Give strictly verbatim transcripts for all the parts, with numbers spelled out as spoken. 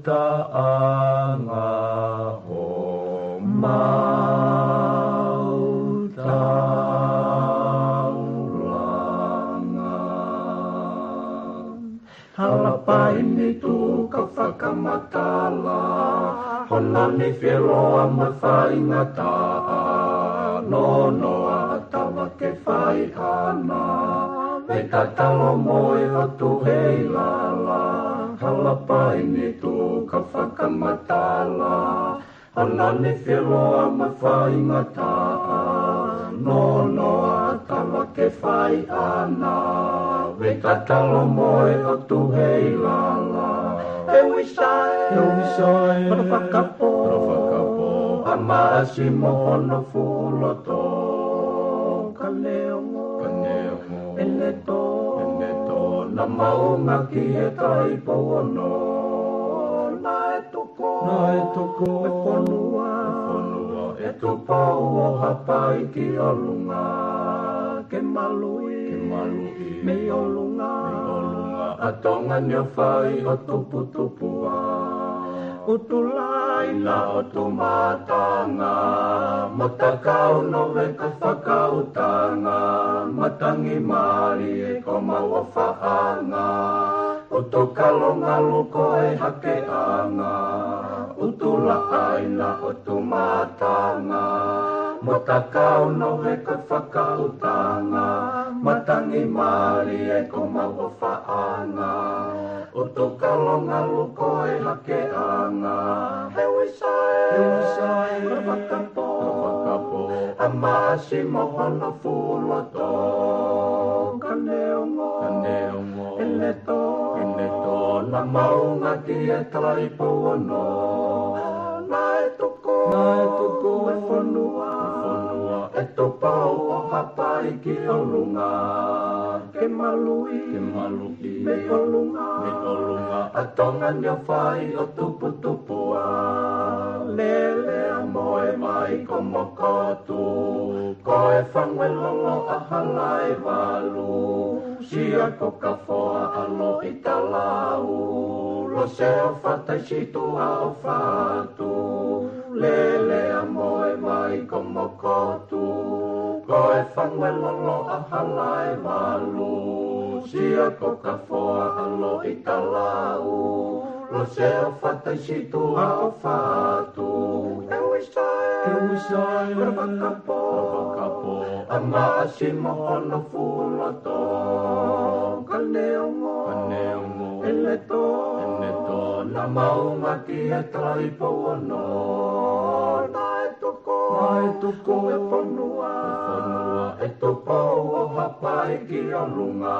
taʻanga homau taulanga. Halapai ni tuku ke fakamatala, hono nifi ʻe loa mo e faingataʻa, nonoa ʻatā ke fai ʻana, vei tatalo mo e ʻOtua ʻi lala. Halapai ni tuku ke fakamatala, hono nifi ʻe loa mo e faingataʻa, nonoa ʻatā ke fai ʻana, vei tatalo mo e ʻOtua ʻi lala. ʻE Uisae, ʻe Uisae, hono fakapō, hono fakapō, ʻa Maʻasi mo hono fuʻu loto, ka neongo, ka neongo ʻene tō, ʻene tō, naʻa mau ngāueʻaki e taipou ono, naʻe tuku, naʻe tuku e fonua, e fonua ʻe Tupou ʻo Haʻapai ki ʻolunga, ke maluʻi, ke maluʻi mei ʻolunga, mei ʻolunga, ʻa Tonga ni ʻo fai ʻo tuputupuʻa. ʻUtulai na ʻo Tumatanga, mo Takau Nove ko e fakautanga, matangi mālie ko homau ʻofaʻanga, ʻUtukalo Ngalu ko e hakeʻanga, ʻUtulaʻaina ʻo Tumatanga, mo Takau Nove ko e fakautanga, matangi mālie ko homau ʻofaʻanga, ʻUtukalo Ngalu ko e hakeʻanga. ʻE Uisae, ʻe Uisae, hono fakapō, hono fakapō, ʻa Maʻasi mo hono fuʻu loto, ka neongo, ka neongo ʻene tō, ʻene tō, naʻa mau ngāueʻaki e taipou ono, naʻe tuku, naʻe tuku e fonua, e fonua ʻe Tupou ʻo Haʻapai ki ʻolunga, ke maluʻi, ke maluʻi mei ʻolunga, mei ʻolunga, ʻa Tonga ni ʻo fai ʻo tuputupuʻa. Lele ʻa Moʻevai ko Mokotu, ko e Fanguelolo ʻa Halaevalu, Sia ko Kafoa ʻa Loʻitalau, Lose ʻo Fataisitu ʻa ʻOfatu, Lele ʻa Moʻevai ko Mokotu, ko e Fanguelolo ʻa Halaevalu, Sia ko Kafoa ʻa Loʻitalau, Lose ʻo Fataisitu ʻa ʻOfatu. ʻE Uisae, ʻe Uisae, hono fakapō, hono fakapō, ʻa Maʻasi mo hono fuʻu loto, ka neongo, ka neongo ʻene tō, ʻene tō, naʻa mau ngāueʻaki e taipou ono, naʻe tuku, naʻe tuku e fonua, e fonua ʻe Tupou ʻo Haʻapai ki ʻolunga,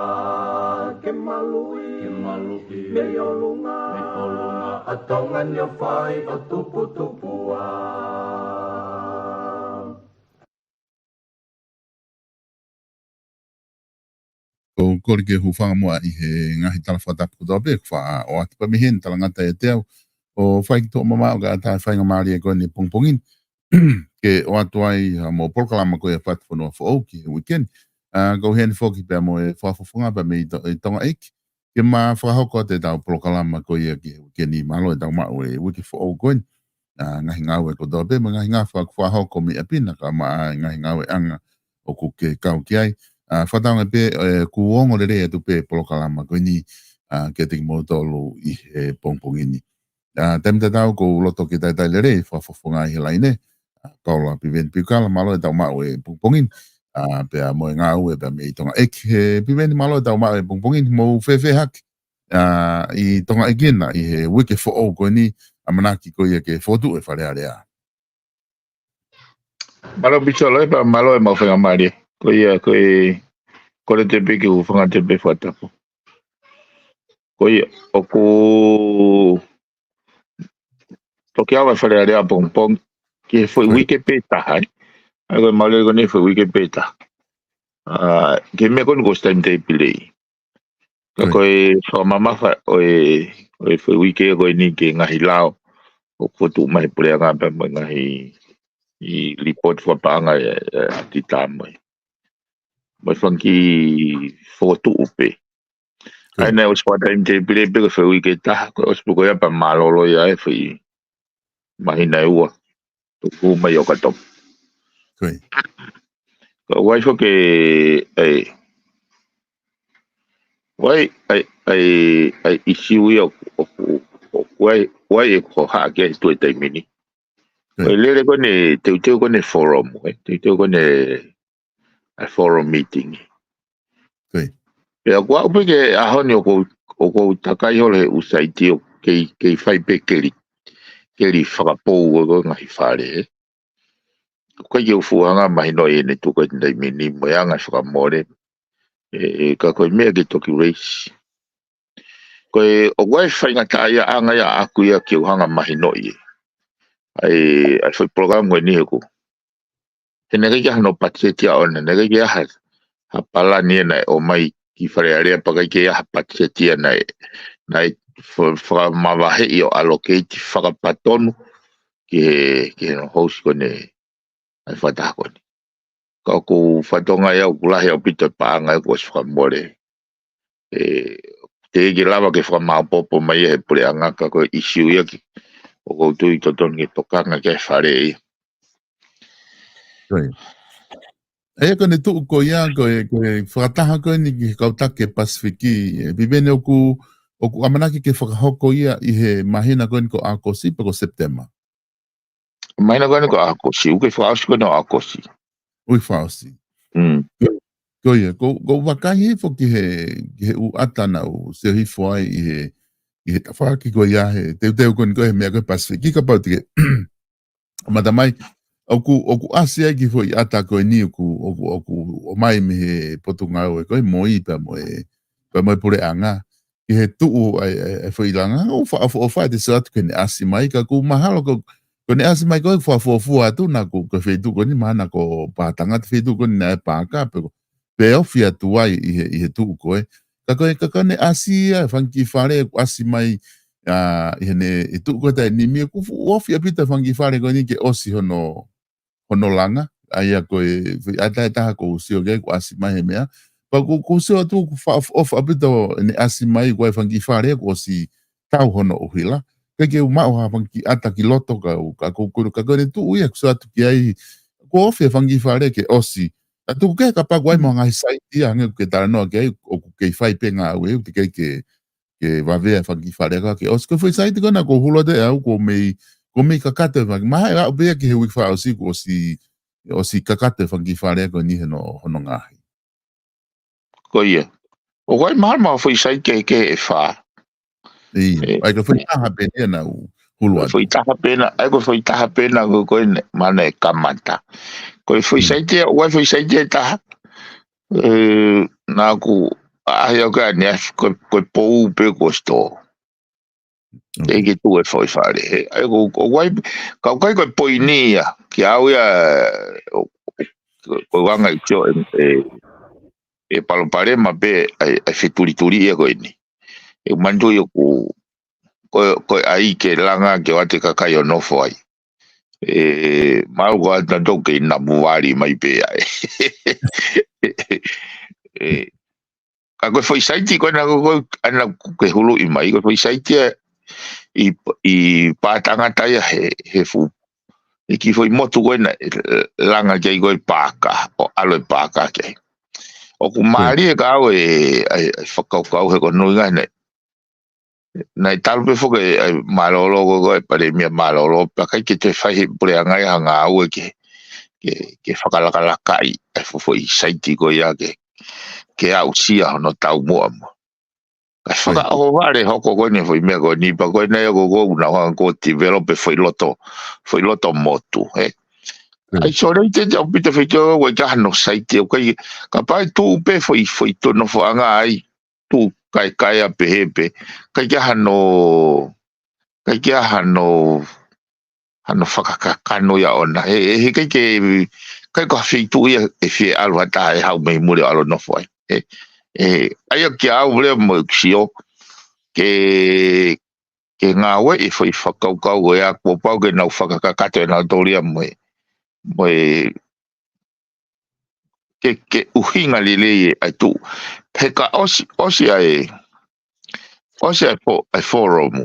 ke maluʻi, ke maluʻi mei ʻolunga, mei ʻolunga, ʻa Tonga ni ʻo fai ʻo tuputupuʻa. ʻOku ou kole ke u hūfanga muʻa ʻi he ngaahi tala fakatapu kotoa pē, ʻoku faʻa ʻoatu pē mei heni, talangata ʻiate au, ʻo fai ki tuʻa mamaʻo kae ʻatā e faingamālie ko eni pongipongi ni, ke ʻoatu ai haʻamo polokalama ko ia Fatufonua Foʻou ki he uike ni. ʻA, ko e heni foki pea mo e fakafofonga pea mei To-, ʻi Tonga ʻEiki, ke ma fakahoko atu ʻetau polokalama ko ia ki he uike ni, mālō ʻetau maʻu e uike foʻou ko eni. ʻA, ngaahi ngāue kotoa pē, mo e ngaahi ngāue ʻoku fakahoko mei ʻapi na kae ʻumaʻā e ngaahi ngāueʻanga ʻoku ke kau ki ai. ʻA, fakatauange pē, ʻe, ʻoku ongo lelei atu pē polokalama ko eni, ʻa, kiate kimoutolu ʻi he pongipongi ni. ʻA, taimi tatau ʻoku ou loto ke talitali lelei e fakafofonga ʻi he laine, ʻa, Paula Piveni Piukala, mālō ʻetau maʻu e pongipongi ni, ʻa, pea mo e ngāue pea mei Tonga ʻEiki. He Piveni, mālō ʻetau maʻu e pongipongi ni, mou fēfē hake, ʻa, ʻi Tonga ʻEiki na ʻi he uike foʻou ko eni, ʻamanaki ko ia ke fokotuʻu e Fale Alea. Mālō Pisolo, ē, pea mālō e maʻu faingamālie. Ko ia, ko e, kole atu pē ke u hūfanga atu pē he fakatapu. Ko ia, ʻoku toki ava e Fale Alea pongipongi, ki he foʻi uike pē taha, ē. ʻA ia ko e maʻu lelei ko eni foʻi uike pē taha. ʻA, ki he meʻa ko eni kuo ʻosi taimi-tēpile. Ka ko e fakamamafa ʻo e, ʻo e foʻi uike ko eni ki he ngaahi lao ʻoku fokotuʻu mai he puleʻanga pea mo e ngaahi lipooti fakapaʻanga ʻa e, ʻa e ʻatitā mo e, mo e fanga kiʻi fokotuʻu pē. ʻA ia naʻe ʻosi fakataimi te pile pe ko e foʻi uike ʻe taha, ko e ʻosi pē ko ia pea mālōlō ia e foʻi māhina ʻe ua. Tuku mai ʻOkatopa. Ko ia. Ka ʻoku ʻi ai foki e, ʻai, ʻai, ʻai, ʻai ʻisiū ia ʻoku, ʻoku, ʻoku ʻi ai, ʻoku ʻi ai e ko haʻa ke ʻi ai he tuʻu he taimi ni. Ko ia. Ko e lele ko eni, teuteu ko eni forum, ē? Teuteu ko eni ʻa e forum meeting. Ko ia. Pea ʻoku ou pehē ki he ʻaho ni ʻoku ou, ʻoku ou takai holo he ʻū saiti ʻoku kei, kei fai pē keli, keli fakapou ko e, ko e ngaahi fale, ē. ʻOku ʻikai ke u fuʻu hanga mahinoʻi ʻene tuʻu ko eni he taimi ni mo e anga e fakamole. ʻE, ʻe, ka ko e meʻa ke toki raise. Ko e, ʻoku ʻi ai e faingataʻaʻiaʻanga ia ʻaʻaku ia ke u hanga mahinoʻi ē. ʻAi, ʻai foʻi polokalama ko eni he ʻoku. He naʻe ʻikai ke ʻi ai hano patiseti ia ʻoʻona, naʻe ʻikai ke ʻi ai ha, ha palani ia naʻe ʻomai ki Fale Alea pea ʻikai ke ʻi ai ha patiseti ia naʻe, naʻe fa-, fakamavaheʻi ʻo allocate fakapatonu ki he, ki he hono host ko eni ʻa e fakataha ko eni. Ka ʻoku ou fatongia ia ʻoku lahi ʻaupito e paʻanga ia kuo ʻosi fakamole. ʻE, teʻeki lava ke fakamaopoopo mai ia he puleʻanga ka ko e ʻisiū ia ki, ʻoku ou tui totonu ke tokanga ki ai e fale ia. Ko ia. ʻA ia ko ʻene tuʻu ko ia, ko e, ko e fakataha ko eni ki he kau taki e Pasifiki, ē, Piveni ʻoku, ʻoku ʻamanaki ke fakahoko ia ʻi he māhina ko eni ko ʻAokosi pe ko Sepitema. Māhina ko eni ko ʻAokosi, uike fakaʻosi ko eni ʻo ʻAokosi. Uike fakaʻosi. Mm. Ko ia, ko, ʻoku ou vakai hifo ki he, ki he ʻū ʻata naʻa ku sio hifo ai ʻi he, ʻi he tafaʻaki ko ia he, teuteu ko eni ko e meʻa ko e Pasifiki kapau te ke ʻomata mai, ʻoku, ʻoku ʻasi ai ki he foʻi ʻata ko eni ʻoku, ʻoku, ʻoku ʻomai mei he Potungāue ko e MOI pea mo e, pea mo e puleʻanga. Ki he tuʻu ʻa e, ʻa e, ʻa e foʻi langa, ʻoku ou fa-, ʻoku ou fakaʻofa atu ke ne ʻasi mai, ka ʻoku mahalo ko, ko ʻene ʻasi mai ko e fakafuofua atu naʻa ku, ko e feituʻu ko eni mahalo ko Paʻatangata feituʻu ko eni naʻe paaka, pe ko, pe ofi atu ai ʻi he, ʻi he tuʻu ko ē. Ka ko e, ka ko ʻene ʻasi ia, fanga kiʻi fale ʻoku ʻasi mai, ʻa, ʻi heʻene, ʻi tuʻu ko ē taʻe nimi, ʻoku fuʻu ofi ʻaupito fanga kiʻi fale ko eni ke ʻosi hono, hono langa, ʻa ia ko e, foʻi ʻata ʻe taha ʻoku ou sio ki ai ʻoku ʻasi mai he meʻa. Pea ʻoku, ʻoku ou sio atu ʻoku fakaʻofoʻofa ʻaupito ʻene ʻasi mai ko e fanga kiʻi fale ʻoku ʻosi tau hono ʻuhila. ʻIkai ke u maʻu ha fanga kiʻi ʻata ki loto ka u, ka ko, ko, ka ko ʻene tuʻu ia ʻoku ou sio atu ki ai, ʻoku ofi e fanga kiʻi fale ke ʻosi. Ka tuku kehe kapau ʻoku ʻi ai mo e ngaahi saiti ia hangē ko e talanoa ki ai, ʻoku kei fai pē ngāue, ʻoku teʻeki ai ke, ke vave e fanga kiʻi fale ka ke ʻosi. Ko e foʻi saiti ko ena ʻoku ou hulu atu ʻe au, ʻoku ou mei, ʻoku ou mei kakato e fanga kiʻi, mahalo ʻe aʻu pē ia ki he uike fakaʻosi kuo ʻosi, ʻosi kakato e fanga kiʻi fale ko eni hono, hono ngaahi. Ko ia. ʻOku ʻi ai mahalo mo e foʻi saiti kehekehe ʻe fā. ʻIo, ʻe, ʻa ia ko e foʻi taha pē ena naʻa ku hulu atu. Foʻi taha pē ena, ʻa ia ko e foʻi taha pē ena ko, ko eni, mahalo naʻe kamata. Ko e foʻi, mm, saiti ia, ʻoku ʻi ai foʻi saiti ʻe taha. ʻE, naʻa ku ʻaʻahi au ki ai ʻanenai, ko, ko e pou pē kuo ʻosi tō. Mm. Teʻeki ke tuʻu e foʻi fale. He, ʻa ia ko, ko, ko e, ka ʻoku ʻikai ko e poini ia, ki au ia, ʻo, ʻo, ko e anga ʻeku sio ʻe, ʻe, ʻe palopalema pē ʻa e, ʻa e fetulituli ia ko eni. ʻE manatuʻi ʻoku, ko, ko e ʻai ke langa ke ʻoatu e kakai ʻo nofo ai. ʻE, mahalo ko ʻetau kei namu vali mai pē ai. ʻE, ka ko e foʻi saiti ko ena ko, ko ena ʻoku ke huluʻi mai, ko e foʻi saiti ia ʻi, ʻi Paʻatangata ia he, he fuʻu, ʻi he kiʻi foʻi motu ko ena ʻe langa ki ai ko e paaka, ʻo ʻalu e paaka ki ai. ʻOku mālie ka au e, ʻa e, ʻa e fakakaukau he ko hono ʻuhinga naʻe, naʻe talu pē foki e, ʻa e mālōlō ko, ko e palēmia mālōlō, pea ʻikai ke toe fai he puleʻanga ia ha ngāue ke, ke, ke fakalakalakaʻi ʻa e fo-, foʻi saiti ko ia ke, ke aʻusia hono taumuʻa mo. Ka, right, fakaʻohovale hoko ko eni foʻi meʻa ko eni pea ko ena ia ko, ko ʻoku nau hanga ko e develop e foʻi loto, foʻi loto motu, ē? Right. ʻA ia, isolated ʻaupito e feituʻu, ʻoku ʻikai ke ʻi ai hano saiti, ʻoku ʻikai, kapau ʻe tuʻu pē foʻi, foʻi tuʻu nofoʻanga ai, tuʻu kaekae pehē pē, ʻikai ke ʻi ai hano, ʻikai ke ʻi ai hano, hano fakakakano ia ʻoʻona. He, he, he ʻikai ke, ʻikai ko ha feituʻu ia ʻe fie ʻalu ha taha ʻe haʻu mei muli ʻo ʻalu ʻo nofo ai. He, he, ʻa ia kia au leva mo ʻeku sio, ke, ke ngāueʻi e foʻi fakakaukau ko ia kuo pau ke nau fakakakato ʻe nautolu ia mo e, mo e ke, ke ʻuhinga lelei e ʻai tuʻu. He ka ʻosi, ʻosi ʻa e, ʻosi ʻa e fo-, ʻa e foromu.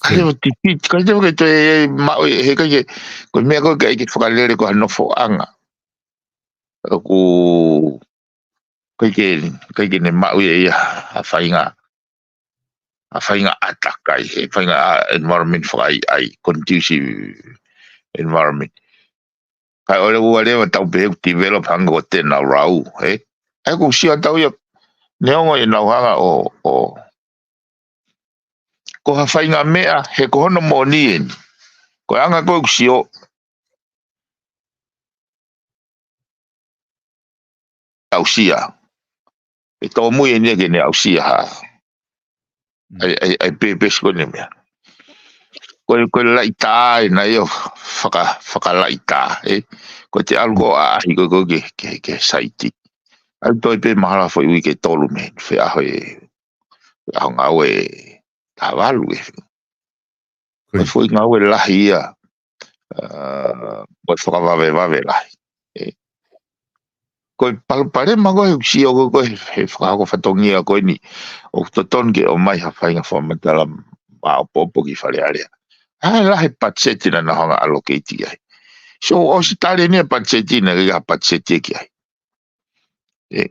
Ka he o tipiti, ka he o ke toe maʻu, he ʻikai ke, ko e meʻa ko ē ke ʻai ke fakalele ko ha nofoʻanga. ʻOku, ʻikai ke, ʻikai ke ne maʻu ia, ia, ha faʻahinga, ha faʻahinga ʻātakai, he faʻahinga, ʻa, environment fakaʻaiʻai, conducive environment. Ka ʻoku leva, leva tau pehē ʻoku develop hangē ko Tēnarau, ē? ʻA ia ʻoku sio atu ia, neongo ʻenau hanga ʻo, ʻo, ko ha faʻahinga meʻa, he ko hono moʻoni eni. Ko e anga ko ē ʻoku sio, aʻusia. ʻE tōmui eni ia ke ne aʻusia ha. ʻAi, ʻai, ʻai pēpesi ko eni meʻa. Ko e, ko e laʻitā ena ia faka-, fakalaʻitā, ē? Ko e te ʻalu ko ē ʻo ʻaʻahi ko ē ko ē ke, ke, ke saiti. ʻAlu toe pē mahalo foʻi uike ʻe tolu mei heni, feʻaho ʻe, feʻaho ngāue ʻe taha valu ē. Ko e foʻi ngāue lahi ia, ā, mo e fakavavevave lahi. Ē. Ko e palopalema ko ē ʻoku sio ko ē ko ē he fakahoko fatongia ko eni, ʻoku totonu ke ʻomai ha faʻahinga fakamatala maʻopoʻopo ki Fale Alea. ʻA e lahi e patiseti naʻa nau hanga ʻo allocate ai. So, ʻosi tali eni e patiseti naʻe ʻikai ha patiseti ia ki ai. Ē.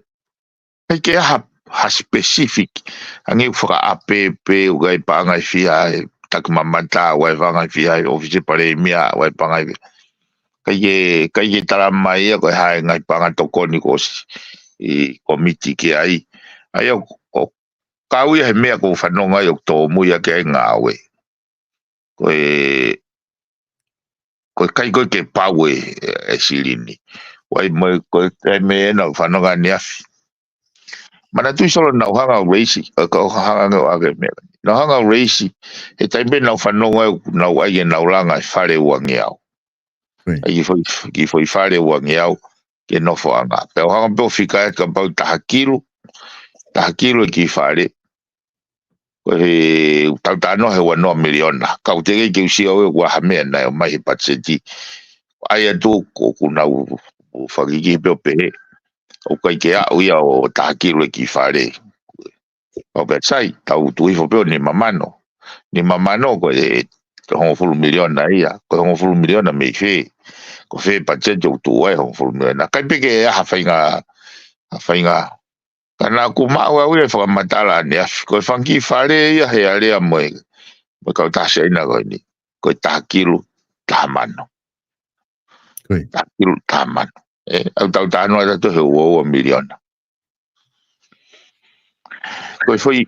ʻIkai ke ʻi ai ha, ha specific, hangē ʻoku fakaʻapē pē, ʻoku ʻi ai paʻanga ʻe fiha ʻi he taki mamata, ʻoku ʻi ai paʻanga ʻe fiha ʻi he ʻōfisi palēmia, ʻoku ʻi ai paʻanga ʻe fiha. ʻIkai ke, ʻikai ke tala mai ia ko e hā e ngaahi paʻanga tokoni kuo ʻosi ʻi he kōmiti ki ai. ʻA ia ʻoku, ʻoku kau ia he meʻa ʻoku ou fanongo ai ʻoku tōmui ʻaki ai e ngāue. Ko e, ko e ʻikai ko ē ke pau e, e silini. ʻOku ʻi ai mo e, ko e, e meʻa naʻa ku fanongo ʻaneafi. Manatuʻi Solo naʻa nau hanga ʻo raise, ʻa, ka ʻoku hanga ʻo ʻoange e meʻa. Naʻa nau hanga ʻo raise, he taimi pē naʻa ku fanongo ai, naʻa nau ʻai ke nau langa e fale uangeau. Ko ia. ʻAi ki he foʻi, ki he foʻi fale uangeau, ki he nofoʻanga. Pea u hanga pē ʻo fika atu kapau taha kilu, taha kilu e kiʻi fale. Ko e he, tau talanoa he ua noa miliona. Ka ʻoku teʻeki ke u sio au ʻe ʻoku ʻi ai ha meʻa naʻe ʻomai he patiseti. ʻAi atu ko, ʻoku nau fakakikihi pē ʻo pehē. ʻOku ʻikai ke aʻu ia ʻo taha kilu e kiʻi fale. ʻOku pehē sai, tau tuʻu hifo pē ʻo nima mano. Nima mano ko e hongofulu miliona ia. Ko e hongofulu miliona mei fē. Ko fē patiseti ʻoku tuʻu ai hongofulu miliona. ʻIkai pē ke ʻi ai ha faʻahinga, ha faʻahinga Ka naʻa ku maʻu au ia e fakamatala ʻaneafi. Ko e fanga kiʻi fale ia he alea mo e, mo e kautaha Siaina ko eni. Ko e taha kilu, taha mano. Ko ia. Taha kilu, taha mano. ʻE, ʻoku tau talanoa atu he ua ua miliona. Ko e foʻi,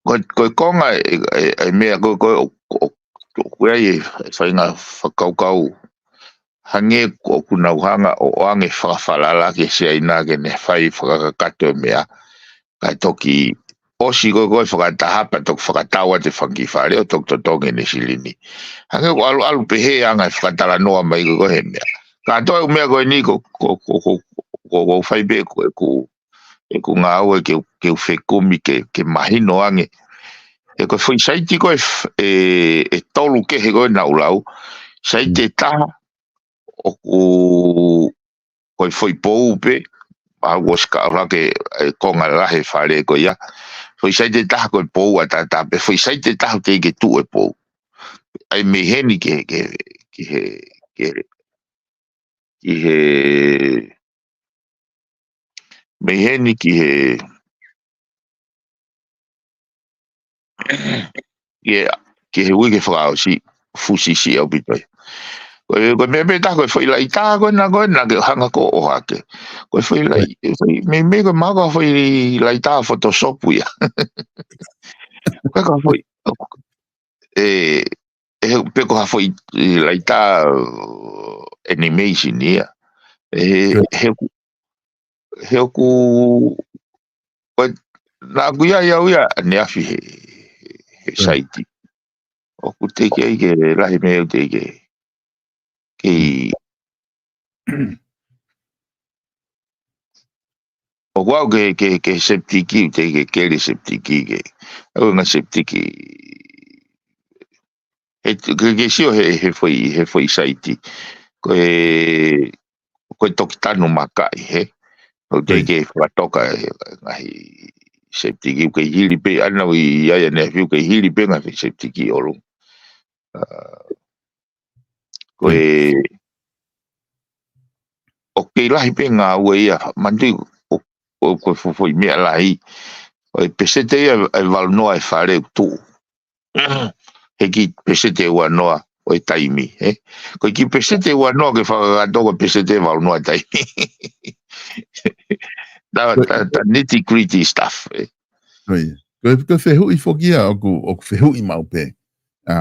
ko, ko e konga e, e, e meʻa ko, ko, ko, ko, ko e ʻai e faʻahinga fakakaukau. Hangē ʻoku nau hanga ʻo ʻoange fakafalala ki he Siaina ke ne fai fakakakato e meʻa. Kae toki ʻosi ko ē ko e fakataha pea toki fakatau atu e fanga kiʻi fale ʻo toki totongi ʻene silini. Hangē ʻoku ʻalu, ʻalu pehē anga e fakatalanoa mai ko ē ko e he meʻa. Ka toe u meʻa ko eni ko, ko, ko, ko, ko, ko fai pē ko ʻeku ʻeku ngāue ke, ke u fekumi ke, ke mahino ange. He ko e foʻi saiti ko ē f-, ʻe, ʻe tolu kehe ko ē naʻa ku lau. Saiti ʻe taha ʻoku, ko e foʻi pou pē, ʻa ʻoku ʻosi kaʻu hake e konga lahi e fale ko ia. Foʻi saiti ʻe taha ko e pou ʻataʻatā pē, foʻi saiti ʻe taha ʻoku teʻeki ke tuʻu e pou. ʻAi mei heni ki he, ki he, ki he, ki he, mei heni ki he, ki he, ki he uike fakaʻosi, fusi siʻi ʻaupito ia. Ko e, ko e meʻa pē taha ko e foʻi laʻitā ko ena ko ena ke hanga ko ē ʻo ʻohake. Ko e foʻi laʻi-, foʻi, mei, mei ko e mahalo ko e foʻi laʻitā Photoshop ia. Ko e ka foʻi, ʻe, ʻe he, pe ko ha foʻi, ʻe, laʻitā, ʻo, animation ia. ʻE, he, he ʻoku, he ʻoku, ko e, naʻa ku ʻi ai au ia ʻaneafi he, he saiti. ʻOku teʻeki ai ke lahi meʻa ʻoku teʻeki ke, ke, ʻoku aʻu ke, ke, ke septic, ʻoku teʻeki ke keli septic ke. ʻOku ngaahi septic. He, ke, ke sio he, he foʻi, he foʻi saiti. Ko e, ko e toki tanu makaʻi, he. ʻOku teʻeki ke fakatoka e ngaahi sepitiki, ʻoku kei hili pē, ʻa ia naʻe ʻi ai ʻaneafi ʻoku kei hili pē ngaahi sepitiki ʻi ʻolunga. Ko e, ʻoku kei lahi pē ngāue ia, manatuʻi ʻoku, ʻoku, ko e fuʻu foʻi meʻa lahi. ʻOku peseti ia ʻe valu noa e fale ʻoku tuʻu. He kiʻi peseti ʻe ua noa ʻo e taimi, ē? Ko e kiʻi peseti ʻe ua noa ke fakakakato ko e peseti ʻe valu noa e taimi. Tā, tā, tā nitty gritty stuff, ē? Ko ia. Ko e, ko e fehuʻi foki ia ʻoku, ʻoku fehuʻi maʻu pē. ʻA,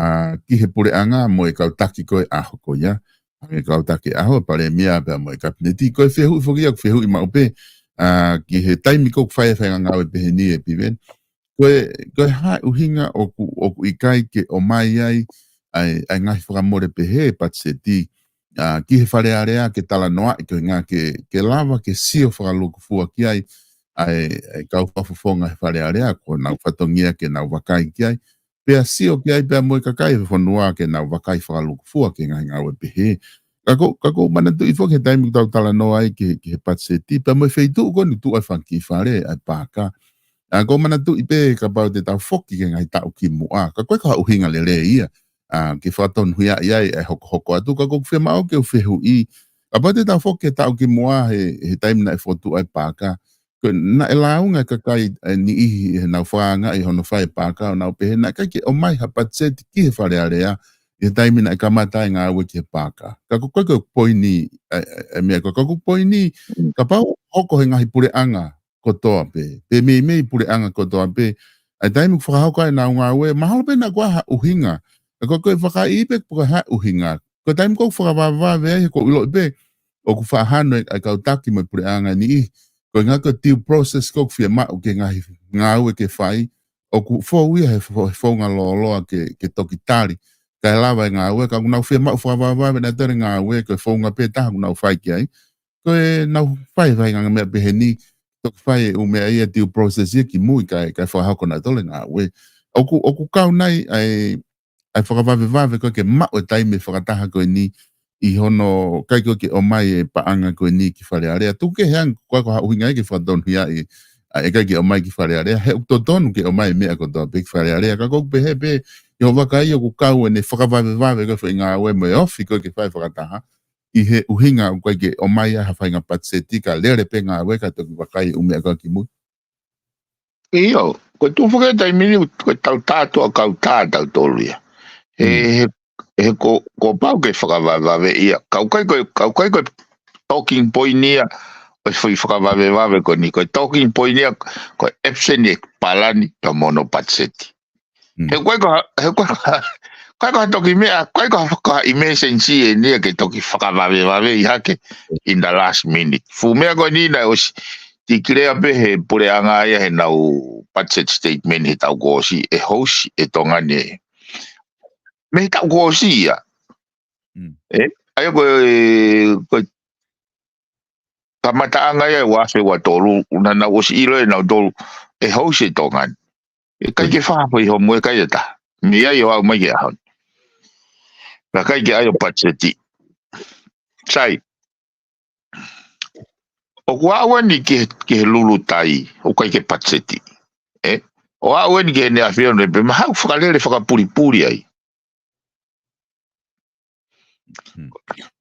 ki he puleʻanga mo e kau taki ko ē ʻaho ko ia. ʻA e kau taki ʻaho, palēmia pea mo e kapineti. Ko e fehuʻi foki ia ʻoku fehuʻi maʻu pē. ʻA, ki he taimi ko ē ʻoku fai e faʻahinga ngāue pehē ni ē Piveni. Ko e, ko e hā e ʻuhinga ʻoku, ʻoku ʻikai ke ʻomai ai, ʻa e, ʻa e ngaahi fakamole pehē patiseti, ʻa, ki he Fale Alea ke talanoaʻi ko e ngaahi ke, ke lava ke sio fakalūkufua ki ai, ʻa e, ʻa e kau fakafofonga he Fale Alea, ko honau fatongia ke nau vakai ki ai, pea sio ki ai pea mo e kakai he fonua ke nau vakai fakalūkufua ki he ngaahi ngāue pehē. Ka ʻoku, ka ʻoku ou manatuʻi foki he taimi ʻoku tau talanoa ai ki, ki he patiseti, pea mo e feituʻu ko eni ʻoku tuʻu ai e fanga kiʻi fale, ʻa e paaka. ʻA, ʻoku ou manatuʻi pē kapau te tau foki ki he ngaahi taʻu kimuʻa. Ka ko e ko ha ʻuhinga lelei ia. ʻA, ke fakatonuhiaʻi ai e hokohoko atu. Ka ʻoku ou fiemaʻu ke u fehuʻi. Kapau te tau foki ki he taʻu kimuʻa he, he taimi naʻe fokotuʻu ai e paaka. Ko e naʻe lāunga e kakai ʻe niʻihi he nau fakaangaʻi hono fai e paaka ʻo nau pehē naʻe ʻikai ke ʻomai ha patiseti ki he Fale Alea ʻi he taimi naʻe kamata ai e ngāue ki he paaka. Ka ko e ko e ko e poini, ʻa e, ʻa e, ʻa e meʻa ko e ko e ko e poini, kapau hoko he ngaahi puleʻanga kotoa pē, pe meimei puleʻanga kotoa pē, ʻa e taimi ʻoku fakahoko ai ʻenau ngāue, mahalo pē naʻa ʻoku ʻi ai ha ʻuhinga. Ka ko e ko e fakaʻi pē ko e hā e ʻuhinga. Ko e taimi ʻoku fakavavevave ai, ʻoku ou ʻiloʻi pē, ʻoku faʻa hano e, e kau taki mo e puleʻanga ʻe niʻihi. Ko e ngaahi ko e due process ʻoku fiemaʻu ki he ngaahi ngāue ke fai, ʻoku fou ia he fo-, he founga lōloa ke, ke toki tali. Kae lava e ngāue, ka ʻoku nau fiemaʻu fakavavevave naʻe tali e ngāue, ko e founga pē taha ʻoku nau fai ki ai. Ko e nau fai, fai ngaahi meʻa pehē ni, toki fai e ʻū meʻa ia due process ia kimui kae, kae fakahoko naʻa tali e ngāue. ʻOku, ʻoku kau nai ʻa e, ʻa e fakavavevave ko ē ke maʻu e taimi fakataha ko eni ʻi hono ʻikai ko ē ke ʻomai e paʻanga ko eni ki Fale Alea. Tuku kehe ange ko e ko e hā e ʻuhinga ia ke fakatonuhiaʻi ʻa e ʻikai ke ʻomai ki Fale Alea. He ʻoku totonu ke ʻomai e meʻa kotoa pē ki Fale Alea. Ka ʻoku ou pehē pē, ʻi hoʻo vakai ʻoku kau ʻene fakavavevave ko e foʻi ngāue mo e ofi ko ē ke fai fakataha. ʻI he ʻuhinga ʻoku ʻikai ke ʻomai ai ha faʻahinga patiseti ka lele pē ngāue ka toki vakai e ʻū meʻa ko ē kimui. ʻIo, ko e tuʻu foki e taimi ni, ko e tau tā tuʻa kau tā tautolu ia. He, he, he ko, ko pau ke fakavavevave ia. Ka ʻoku ʻikai ko e, ka ʻoku ʻikai ko e talking point ia, ʻo e foʻi fakavavevave ko eni. Ko e talking point ia, ko e absent e palani, pea mo hono patiseti. He ʻoku ʻikai ko ha, he ʻoku ʻikai ko ha, ʻikai ko ha toki meʻa, ʻikai ko ha, ko ha emergency eni ia ke toki fakavavevave ʻi hake in the last minute. Fuʻu meʻa ko eni naʻe ʻosi, tikilea pē he puleʻanga ia heʻenau budget statement he taʻu kuo ʻosi ʻe housi ʻe Tonga ni. Mei he taʻu kuo ʻosi ia. ʻE, ʻa ia ko e, ko e kamataʻanga ia ʻe ua afe ua tolu, naʻa nau ʻosi ʻilo ʻe nautolu, ʻe housi ʻe Tonga ni. ʻE ʻikai ke fakafoʻi homo ʻe ʻikai ʻe taha. Mei ai ʻo aʻu mai ki he ʻaho ni. Ka ʻikai ke ʻai ʻo patiseti. Sai. ʻOku aʻu eni ki he, ki he lulutai, ʻoku ʻikai ke patiseti. ʻE? ʻO aʻu eni ki heʻene ʻAfio ni pē, mahalo fakalele fakapulipuli ai.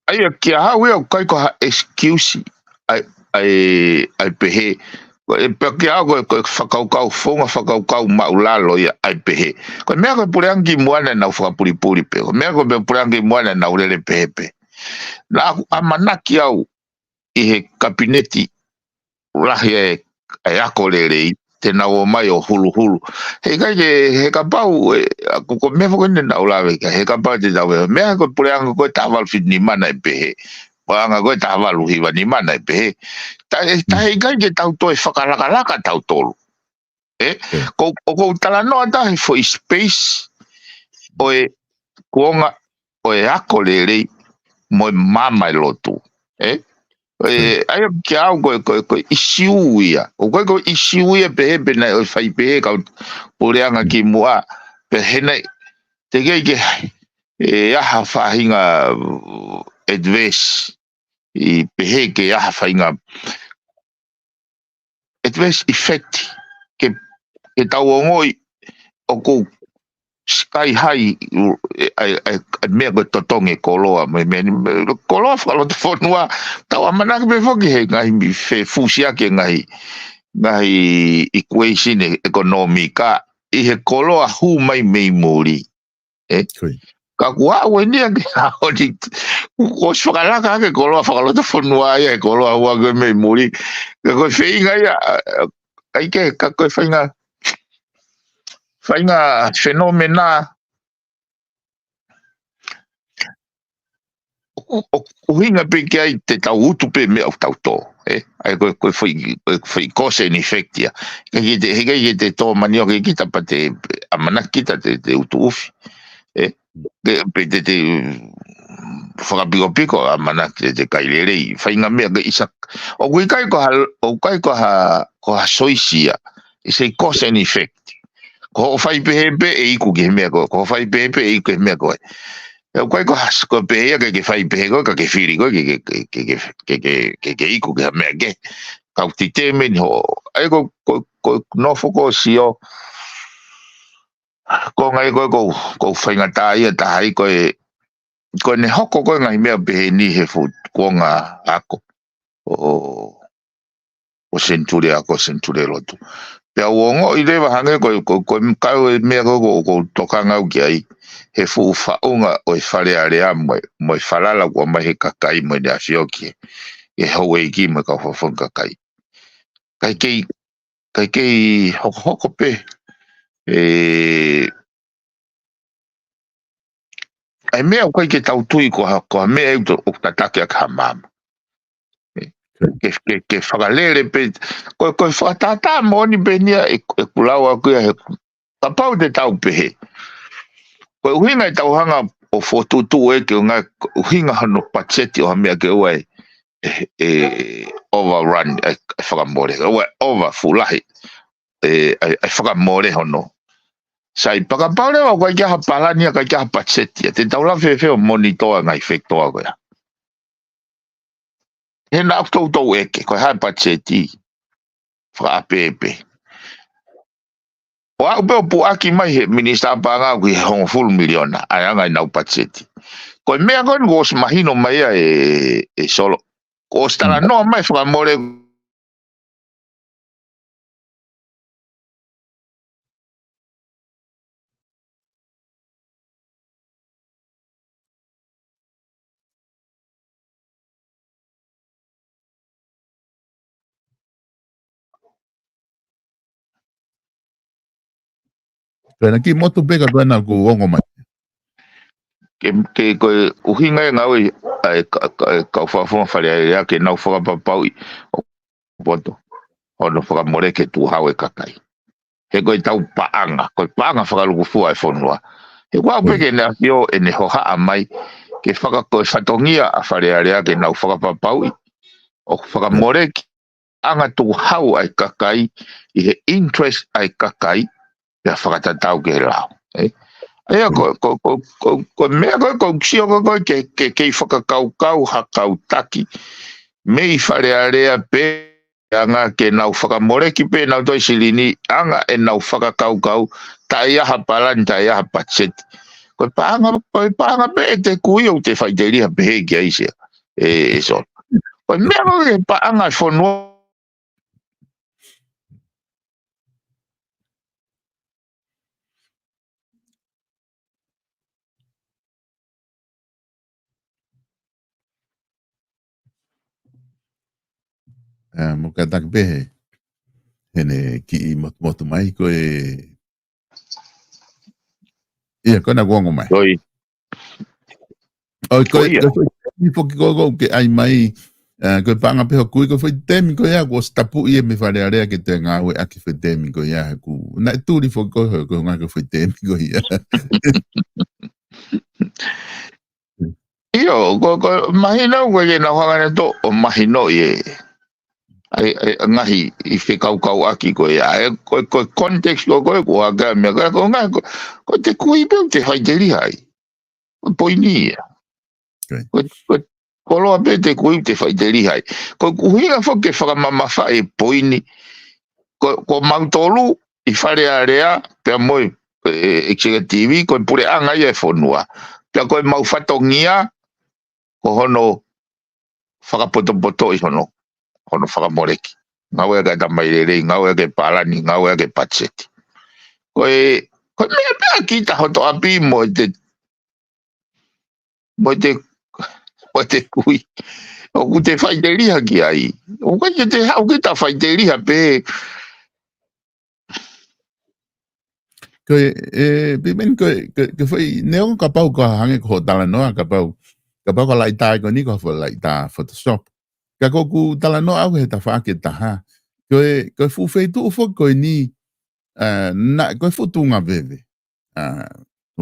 ʻA ia, kia au ia, ʻoku ʻikai ko ha excuse ʻa e, ʻa e, ʻa e pehē. Ko e pea kia au ko e, ko e fakakaukau, founga fakakaukau maʻulalo ia ʻa e pehē. Ko e meʻa ko e puleʻanga kimuʻa naʻa nau fakapulipuli pē. Ko e meʻa ko e puleʻanga kimuʻa naʻa nau lele pehē pē. Naʻa ku ʻamanaki au ʻi he kapineti lahi e, e ako lelei, te nau ō mai ʻo huluhulu. He ʻikai ke, he kapau, e, ʻa ko, ko e meʻa foki eni naʻa ku lave ki ai, he kapau te tau, e, meʻa ko e puleʻanga ko e taha valu fitu nima naʻe pehē. Puleʻanga ko e taha valu hiva nima naʻe pehē. Ta, e, ta he ʻikai ke tau toe fakalakalaka tautolu. ʻE? Ko, ʻoku ou talanoa atu he foʻi space ʻo e kuonga ʻo e ako lelei mo e maama e lotu. ʻE? ʻE, ʻa ia kia au ko e, ko e, ko e ʻisiū ia. ʻOku ʻikai ko e ʻisiū ia pehē pē naʻe ʻosi fai pehē kau puleʻanga kimuʻa. Pehē naʻe, teʻeki ke, ʻe, ʻi ai ha faʻahinga, uh, adverse, ʻi pehē ke ʻi ai ha faʻahinga adverse effect ke, ke tau ongoʻi ʻoku sky high, ʻa e, ʻa e, ʻa e meʻa ko e totongi e koloa, mo e meʻa ni, mo e koloa fakalotofonua, tau ʻamanaki pē foki he ngaahi mi-, fefusiaki e ngaahi, ngaahi equation ʻekonōmika, ʻi he koloa hū mai mei muli. ʻE? Ko ia. Ka kuo aʻu eni ia ke haʻoni, kuo ʻosi fakalaka hake koloa fakalotofonua ia, he koloa hū ake mei muli. Ka ko e feinga ia, ʻa, ʻa, ʻai ke, ka ko e faʻahinga, faʻahinga fenōmena, ʻo, ʻo, ʻuhinga pē ki ai te tau utu pē meʻa ʻoku tau tō, ʻe? ʻA ia ko e, ko e foʻi, ko e foʻi cause and effect ia. Heʻikai ke te, heʻikai ke te tō manioke kita pea te ʻamanaki kita te, te utu ʻufi. ʻE? Ke, pe te, te fakapikopiko ʻamanaki te, te kai lelei. Faʻahinga meʻa ke ʻisa. ʻOku ʻikai ko ha, ʻoku ʻikai ko ha, ko ha soisi ia. It's a cause and effect. Ko hoʻo fai pehē pē ʻe iku ki he meʻa ko ē. Ko hoʻo fai pehē pē ʻe iku ki he meʻa ko ē. ʻE ʻikai ko ha, ko e pehē ia ke, ke fai pehē ko ē, ka ke fili ko ē ke, ke, ke, ke iku ki he meʻa ke. Kau titemi ni hoʻo. ʻA ia ko, ko, ko nofo ko sio. Ko e ngaahi ko, ko, ko e faingataʻa ia ʻe taha ia ko e, ko ʻene hoko ko e ngaahi meʻa pehē ni he fuʻu kuonga ako ʻo, ʻo senituli ako, senituli lotu. Pea u ongoʻi leva hangē ko, ko, ko e kau e meʻa ko, ko, ko e tokanga au ki ai, he fuʻu faʻunga ʻo e Fale Alea mo e, mo e falala kuo ʻomai he kakai mo ʻEne ʻAfio ki he, he houʻeiki mo e kau fakafofonga kakai. Kae kei, kae kei hokohoko pē, ʻe, ʻa e meʻa ʻoku ʻikai ke tau tui ko ha, ko ha meʻa ʻoku, ʻoku tataki ʻaki ha maama. ʻE, ke, ke, ke fakalele pē, ko, ko e fakatātā moʻoni pē eni ia ʻe, ʻeku lau ʻaʻaku ia he, kapau te tau pehē. Ko e ʻuhinga ʻetau hanga ʻo fokotuʻutuʻu ʻe ke ʻunga, ko e ʻuhinga hono patiseti ʻo ha meʻa ke ʻoua ʻe, ʻe, ʻe overrun, ʻe, ʻe fakamole, ʻoua ʻe over fuʻu lahi, ʻe, ʻe, ʻe fakamole hono. Sai, pea kapau leva ʻoku ʻikai ke ʻi ai ha palani ia, ʻikai ke ʻi ai ha patiseti ia, te tau lava fēfē ʻo monitoa e ngaahi fekitoa ko ia. He naʻa ʻoku toutou ʻeke, ko e hā e patiseti. Fakaʻapeʻape. ʻO aʻu pē ʻo puʻaki mai he minisitā paʻanga ki he hongofulu miliona, ʻa e anga ʻenau patiseti. Ko e meʻa ko eni kuo ʻosi mahino mai ia ʻe, ʻe Solo. Kuo ʻosi talanoa mai fakamole. Ko ena ki motu pē ka ko ena kuo ongo mai. Ke, ke ko e ʻuhinga e ngāue ʻa e ka, ka, e kau fakafofonga Fale Alea ke nau fakapapauʻi ʻoku poto hono fakamole ke tukuhau e kakai. He ko e tau paʻanga, ko e paʻanga fakalukufua e fonua. He kuo aʻu pē ke ne afio ʻene hohaʻa mai, ke faka ko e fatongia ʻa Fale Alea ke nau fakapapauʻi ʻoku fakamole ki ʻanga tukuhau ʻa e kakai, ʻi he interest ʻa e kakai, pea fakatatau ki he lao. ʻE? ʻA ia ko, ko, ko, ko, ko e meʻa ko, ko sio ko, ko ke, ke, kei fakakaukau ha kau taki, mei Fale Alea pē, anga ke nau fakamoleki pē ʻenau toe silini, anga ʻenau fakakaukau, taʻe ʻi ai ha palani, taʻe ʻi ai ha patiseti. Ko e paʻanga, ko e paʻanga pē ʻe te kui ʻoku te faʻiteliha pehē ki ai sia. ʻE, ʻe Solo. Ko e meʻa ko e paʻanga e fonua. ʻA, mo ka taki pehē. Heʻene kiʻi motumotu mai ko e. ʻIa, ko ena kuo ongo mai. Ko ia. ʻOi, ko, ko ia. Ko, ko, ko, ko, ko, ke ʻai mai, ʻa, ko e paʻanga pē hoku kui, ko e foʻi temi ko ia, kuo ʻosi tapuʻi ia mei Fale Alea ke te ngāueʻaki foʻi temi ko ia, ku, naʻe tuli foki ko, ko, ko ngā ko e foʻi temi ko ia. ʻIo, ko, ko, mahino ko e nau hanga ne to, ʻo mahino ʻi e. ʻAi, ʻai, ngaahi, ʻi fekaukauʻaki ko ia, ʻa e, ko, ko context ko, ko, ko, ʻa ka mea, ko, ko ngā, ko, ko te kui pē ʻoku te faʻiteliha ai. Ko e poini ia. Ko, ko, koloa pē te kui te faʻiteliha ai. Ko e ʻuhinga foki ke fakamamafaʻi e poini. Ko, ko mautolu, ʻi Fale Alea, pea mo e, e, executive, ko e puleʻanga ia e fonua. Pea ko e mau fatongia, ko hono fakapotopoto ʻi hono, hono fakamoleki. Ngāueʻaki e tamai lelei, ngāueʻaki e palani, ngāueʻaki e patiseti. Ko e, ko e meʻa pē ʻa kita hoto ʻapi mo e te, mo e te, mo e te kui. ʻOku te faʻiteliha ki ai. ʻOku ʻikai ke te haʻu kita faʻiteliha pē. Ko e, e, Pimeni, ko e, ko e, ko e foʻi, neongo kapau ko e hangē ko hoʻo talanoa, kapau, kapau ko e laʻitā ko eni ko e foʻi laʻitā Photoshop. Ka ko ʻeku talanoa au he tafaʻaki ʻe taha. Ko e, ko e fuʻu feituʻu foki ko eni, ā, naʻe, ko e fuʻu tuʻunga veve. Ā,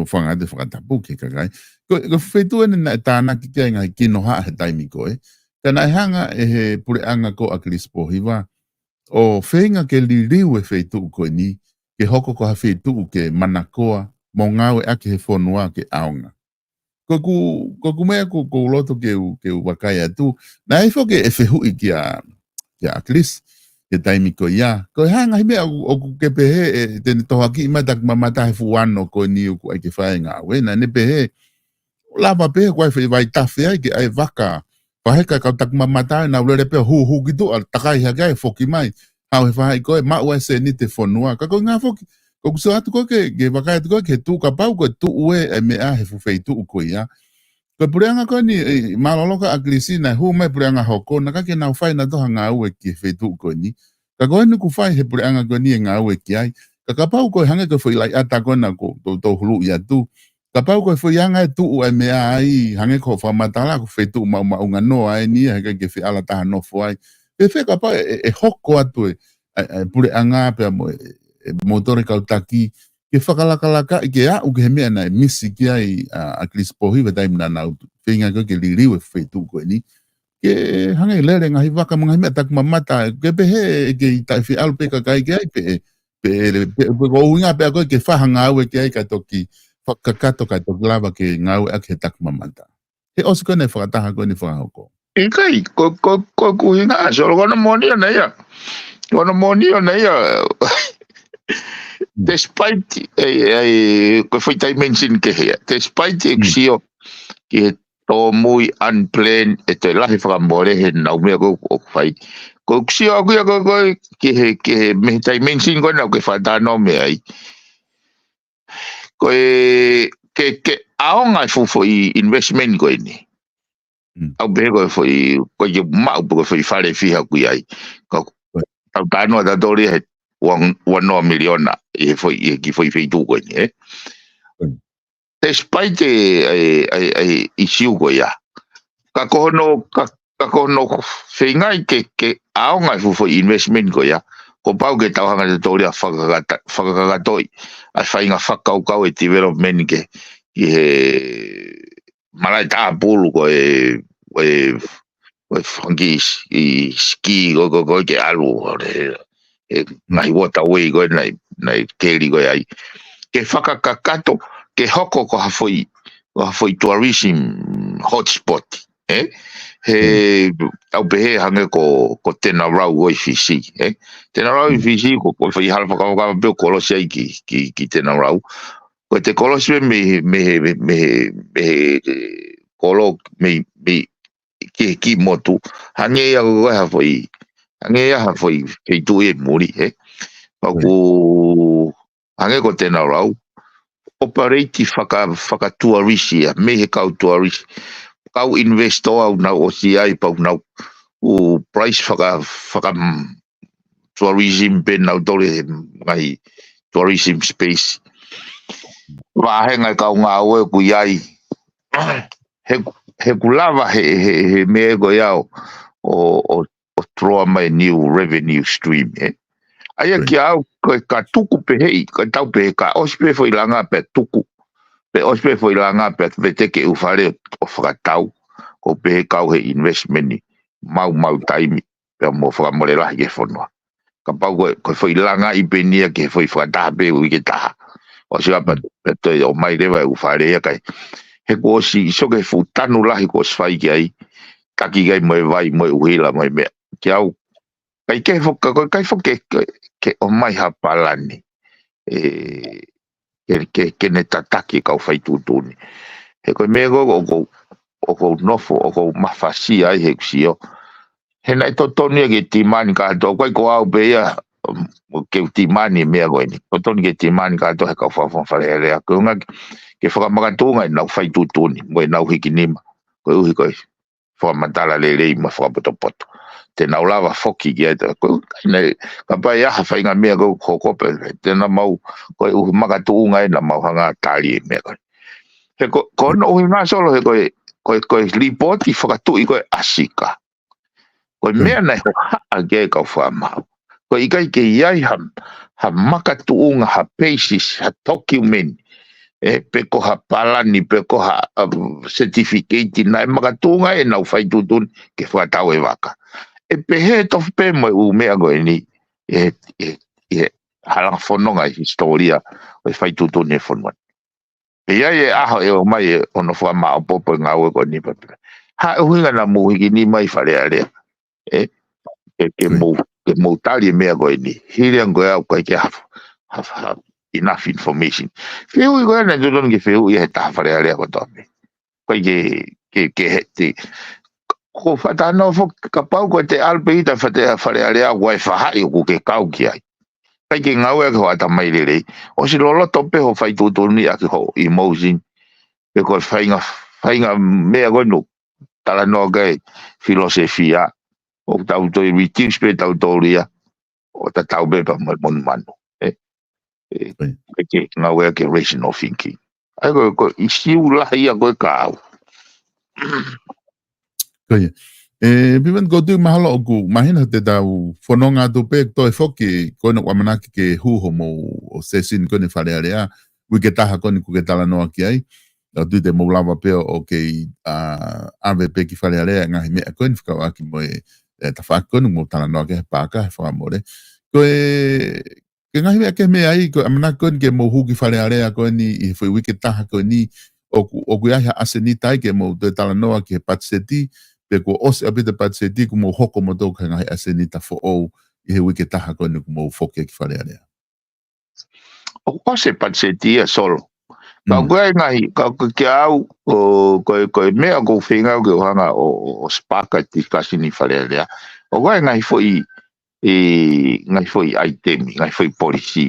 ʻoku ou fakaʻamu ke fakatapu ki he kakai. Ko, ko e feituʻu eni naʻe tānaki ki ai e ngaahi kinohaʻa he taimi ko ē. Ka naʻe hanga ʻe he puleʻanga ko ʻAkilisi Pōhiva ʻo feinga ke liliu e feituʻu ko eni, ke hoko ko ha feituʻu ke manakoa, mo ngāueʻaki he fonua ke ʻaonga. Ko ʻeku, ko ʻeku meʻa ʻoku, ʻoku ou loto ke u, ke u vakai atu. Naʻe ʻi ai foki e fehuʻi kia, kia ʻAkilisi, he taimi ko ia. Ko e hā e ngaahi meʻa ʻoku, ʻoku ke pehē, ʻe, te ne tohoakiʻi mai e takimamata he fuʻu ano ko eni ʻoku ʻai ke fai e ngāue. Naʻa ne pehē, ʻoku lava pē he ʻoku ʻi ai e foʻi vaitafe ai ke ʻai e vaka. Pea heka e kau takimamata ʻe nau lele pē ʻo hū, hū ki tuʻa, takai hake ai, foki mai. Haʻu he faʻahi ko ē, maʻu ai e sēniti e fonua. Ka ko e ʻuhinga foki, ko ʻeku sio atu ko ē ke, ke vakai atu ko ē ki he tuʻu, kapau ko e tuʻu ē, e meʻa he fuʻu feituʻu ko ia. Ko e puleʻanga ko eni, e, mālōlō ko ē ʻa ʻAkilisi naʻe hū mai e puleʻanga hoko, naʻe ʻikai ke nau fai nautolu ha ngāue ki he feituʻu ko eni. Ka ko eni ʻoku fai he puleʻanga ko eni e ngāue ki ai. Ka kapau ko e hangē ko e foʻi laʻiʻata ko ena ʻoku toutou huluʻi atu. Kapau ko e foʻi anga e tuʻu e meʻa ai, hangē ko hoʻo fakamatala, ko e feituʻu maʻumaʻunga noa eni, he ʻikai ke fie ala taha nofo ai. Pea fēfē kapau ʻe, ʻe, ʻe hoko atu e, e, e puleʻanga pea mo e, e moutolu e kau taki, ke fakalakalaka, ke aʻu ki he meʻa naʻe misi ki ai ʻa, ʻAkilisi Pōhiva he taimi naʻa nau feinga ko ē ke liliu e feituʻu ko eni. Ke hangē lele e ngaahi vaka mo e ngaahi meʻa takimamata, ke pehē ʻe ʻikai ke ʻi ai ha fie ʻalu pē kakai ki ai pē, pē, pē, pē ko e ʻuhinga pē ko ē ke fai ha ngāue ki ai kae toki fakakakato kae toki lava ke ngāueʻaki he takimamata. He ʻosi ko ena e fakataha ko eni fakahoko. ʻIkai, ko, ko, ko ʻeku ʻuhinga, so, ko hono moʻoni ʻona ia. Ko hono moʻoni ʻona ia. Despite, e, e, ko e foʻi dimension kehe ia. Despite ʻeku sio ki he tōmui unplanned, ʻe toe lahi fakamole he nau meʻa ko ē ʻoku fai. Ko ʻeku sio ʻaku ia ko, ko, ki he, ki he mei he dimension ko ena ʻoku ke fakatalanoa mei ai. Ko e, ke, ke ʻaonga e fuʻu foʻi investment ko eni. Mm. ʻOku pehē ko e foʻi, ko e maʻu pē ko e foʻi fale fiha ʻoku ʻi ai. Ka, tau talanoa tautolu ia he ua, ua noa miliona ʻi he foʻi, ʻi he kiʻi foʻi feituʻu ko eni, ē? Mm. Despite e, e, e, e issue ko ia. Ka ko hono, ka, ka ko hono feingaʻi ke, ke ʻaonga e fuʻu foʻi investment ko ia. Kuo pau ke tau hanga tautolu ia ʻo fakakata-, fakakakatoʻi ʻa e faʻahinga fakakaukau e development ke, ki he malaʻe tāpulu ko e, ko e, ko e fanga kiʻi s-, ʻi ski ko, ko, ko e ke ʻalu, ʻo le, e ngaahi waterway ko e naʻe, naʻe keli ko ē ai. Ke fakakakato, ke hoko ko ha foʻi, ko ha foʻi tourism hotspot, ē? He, ʻoku pehē hangē ko, ko Tena Rau ʻo e Fisi, ē? Tena Rau ʻo e Fisi, ko, ko e foʻi hala fakavakavaka pē ʻoku kolosi ai ki, ki, ki Tena Rau. Ko e te kolosi pē mei he, mei he, mei he, mei he, e, kolo, mei, mei, ki, ki motu. Hangē ia ko e ha foʻi, hangē ia ha foʻi, feituʻu ʻi muli, ē? Pea ʻoku, hangē ko Tena Rau, operate faka-, fakatuarisi ia, mei he kau tuarisi. Kau investor ʻoku nau ʻosi ai, pea ʻoku nau, ʻū price faka-, faka-, tourism pē nautolu he ngaahi tourism space. Vāhenga e kau ngāue ʻoku ʻi ai. He, he ʻoku lava he, he, he meʻa ko ia ʻo, ʻo, ʻo, ʻo draw mai new revenue stream, ē. ʻA ia kia au, ko e ka tuku pē heʻi, ko e tau pē ka ʻosi pē foʻi langa pē tuku. Pē ʻosi pē foʻi langa pē, pē te ke ʻū fale ʻo, ʻo fakatau. Ko pē he kau he investment ni, mau mau taimi. Pea mo fakamole lahi ki he fonua. Kapau ko e, ko e foʻi langa ʻi pē eni ia ki he foʻi fakataha pē uike taha. ʻOsi ʻa pē, pē toe ʻomai leva e ʻū fale ia kai. He kuo ʻosi iso ke fuʻu tanu lahi kuo ʻosi fai ki ai. Taki kai mo e vai, mo e ʻuhila, mo e meʻa. Kia au. Kai ke foka, ko kai foke, ke, ke ʻomai ha palani. ē, ke, ke, ke ne tataki e kau faituʻutuʻuni. He ko e meʻa ko ē ʻoku ou, ʻoku ou nofo, ʻoku ou mafasia ai he kusio. He naʻe totonu ia ke timani kātoa, ʻoku ʻikai ko au pē ia, um, ke u timani e meʻa ko eni. Totonu ke timani kātoa he kau fakafofonga Fale Alea. Ko e ʻuhinga ke, ke fakamakatuʻunga ʻenau faituʻutuʻuni, mo ʻenau hikinima. Koeʻuhi ko e fakamatala lelei mo fakapotopoto. Te nau lava foki ki ai, ko e, ne, kapau ʻe ʻi ai ha faʻahinga meʻa ko ē ʻoku hoko pē, te nau maʻu, koeʻuhi makatuʻunga ē naʻa mau hanga ʻo tali e meʻa ko ē. He ko, ko hono ʻuhinga Solo he ko e, ko e, ko e lipooti fakatuʻi ko ē ʻa Sika. Ko e meʻa naʻe hohaʻa ki ai e kau fakamaau. Ko e ʻikai ke ʻi ai ha, ha makatuʻunga, ha basis, ha document, ē, pe ko ha palani, pe ko ha, um, certificate, naʻe makatuʻunga ʻenau faituʻutuʻuni ke fakatau e vaka. ʻE pehē tofu pē mo e ʻū meʻa ko eni, ʻi he, ʻi he, ʻi he halanga fononga ʻi he hisitōlia ʻo e faituʻutuʻuni e fonua. Pea ʻi ai e ʻaho ʻe ō mai e ono fakamaopoopo e ngāue ko eni pea pehē, ha ʻuhinga naʻa mou hikinima ai Fale Alea. Ē, ke, ke mou, ke mou tali e meʻa ko eni. Hili ange ko ē ʻoku ʻikai ke ha, ha, ha, enough information. Fehuʻi ko ē naʻe totonu ke fehuʻi he taha Fale Alea kotoa pē. ʻIkai ke, ke, ke he, te, ko fata no fo kapau ko e te alpeita fate Fale Alea ʻoku ʻi ai e faʻahi ʻoku ke kau ki ai. ʻIkai ke ngāueʻaki ho ʻatamai lelei. ʻOsi loloto pē ho faituʻutuʻuni ʻaki ho emotion. Pe ko e faʻahinga, faʻahinga meʻa ko ē naʻa ku talanoa ki ai, filōsefia. ʻOku tau toe reduce pē tautolu ia ʻo tatau pē pea mo e monumanu. Ē, ē, ʻIo. ʻIkai ke ngāueʻaki e rational thinking. ʻA ia ko e, ko e ʻīsiu lahi ia ko ē kiate au. Ko ia. Ē, Piveni, ʻoku ou tui mahalo ʻoku mahino te tau fononga atu pē toe foki, ko ena ʻoku ʻamanaki ke hū hoʻomou ʻo session ko eni Fale Alea, uike ʻe taha ko eni ʻoku ke talanoa ki ai. ʻOku ou tui te mou lava pē ʻo kei, ʻa, ʻave pē ki Fale Alea e ngaahi meʻa ko eni fekauʻaki mo e, e tafaʻaki ko eni ʻoku mou talanoa ki ai he paaka, he fakamole. Ko e, ko e ngaahi meʻa kehe mei ai, ko e ʻamanaki ko eni ke mou hū ki Fale Alea ko eni ʻi he foʻi uike ʻe taha ko eni, ʻoku, ʻoku ʻi ai ha ʻasenita ai ke mou toe talanoa ki he patiseti, pe kuo ʻosi ʻaupito e patiseti, kuo mou hoko moutolu ki he ngaahi ʻasenita foʻou ʻi he uike ʻe taha ko eni kuo mou foki ki Fale Alea. ʻOku ʻosi e patiseti ia Solo. Ka Mm. ʻoku ʻi ai e ngaahi, ka ʻoku kiate au, ʻo, ko e, ko e meʻa ʻoku ou feinga ke u hanga ʻo, ʻo, ʻo spark a discussion ʻi Fale Alea. ʻOku ʻi ai e ngaahi foʻi, e, ngaahi foʻi ʻaitemi, ngaahi foʻi polisī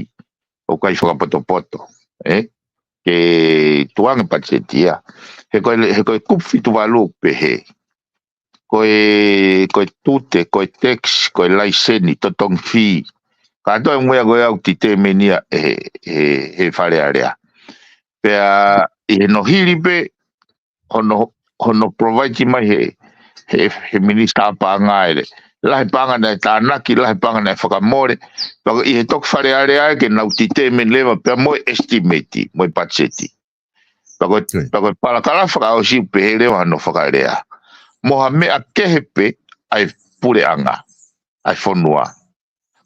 ʻoku ʻikai fakapotopoto, ē? Ke tuʻu ange e patiseti ia. He ko e, he ko e kupu fitu valu ʻoku pehē. Ko e, ko e tute, ko e tax, ko e laiseni, totongi fī. Kātoa e meʻa ko ē ʻoku determine ia ʻe he, he, he Fale Alea. Pea ʻi he nohili pē, hono, hono provide mai he, he, he minisitā paʻanga ʻa e lahi e paʻanga naʻe tānaki, lahi e paʻanga naʻe fakamole. Pea ko e ʻi he toki Fale Alea ia ke nau determine leva pea mo e estimate, mo e patiseti. Pea ko e, Ko ia. pea ko e palakalafi fakaʻosi ʻoku pehē leva hono fakalea. Mo ha meʻa kehe pē ʻa e puleʻanga, ʻa e fonua.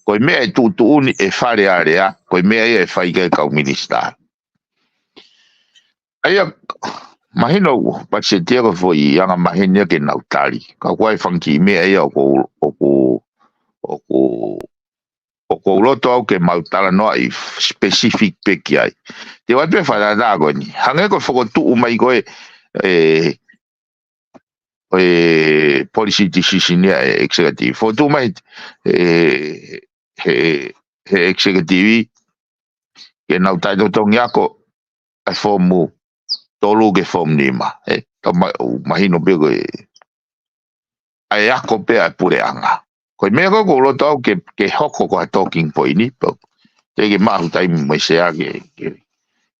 Ko e meʻa ʻe tuʻutuʻuni ʻe Fale Alea, ko e meʻa ia ʻe fai ki ai e kau minisitā. ʻA ia, mahino ʻoku patiseti ia ko e foʻi anga maheni ia ke nau tali. Ka ʻoku ʻi ai e fanga kiʻi meʻa ia ʻoku, ʻoku, ʻoku, ʻoku ou loto au ke mau talanoaʻi specific pē ki ai. Te u ʻai pē fakatātā ko eni. Hangē ko e fokotuʻu mai ko ē, ē, ʻo e policy decision ia ʻa e executive. Fokotuʻu mai, ē, he, he executive ke nau taʻetotongi ako ʻa e foomu tolu ki he foomu nima. Ē, tau ma-, mahino pē ko e, ʻa e ako pē ʻa e puleʻanga. Ko e meʻa ko ē ʻoku ou loto au ke, ke hoko ko ha talking point ni, pea te ke maʻu taimi mo e sea ke, ke,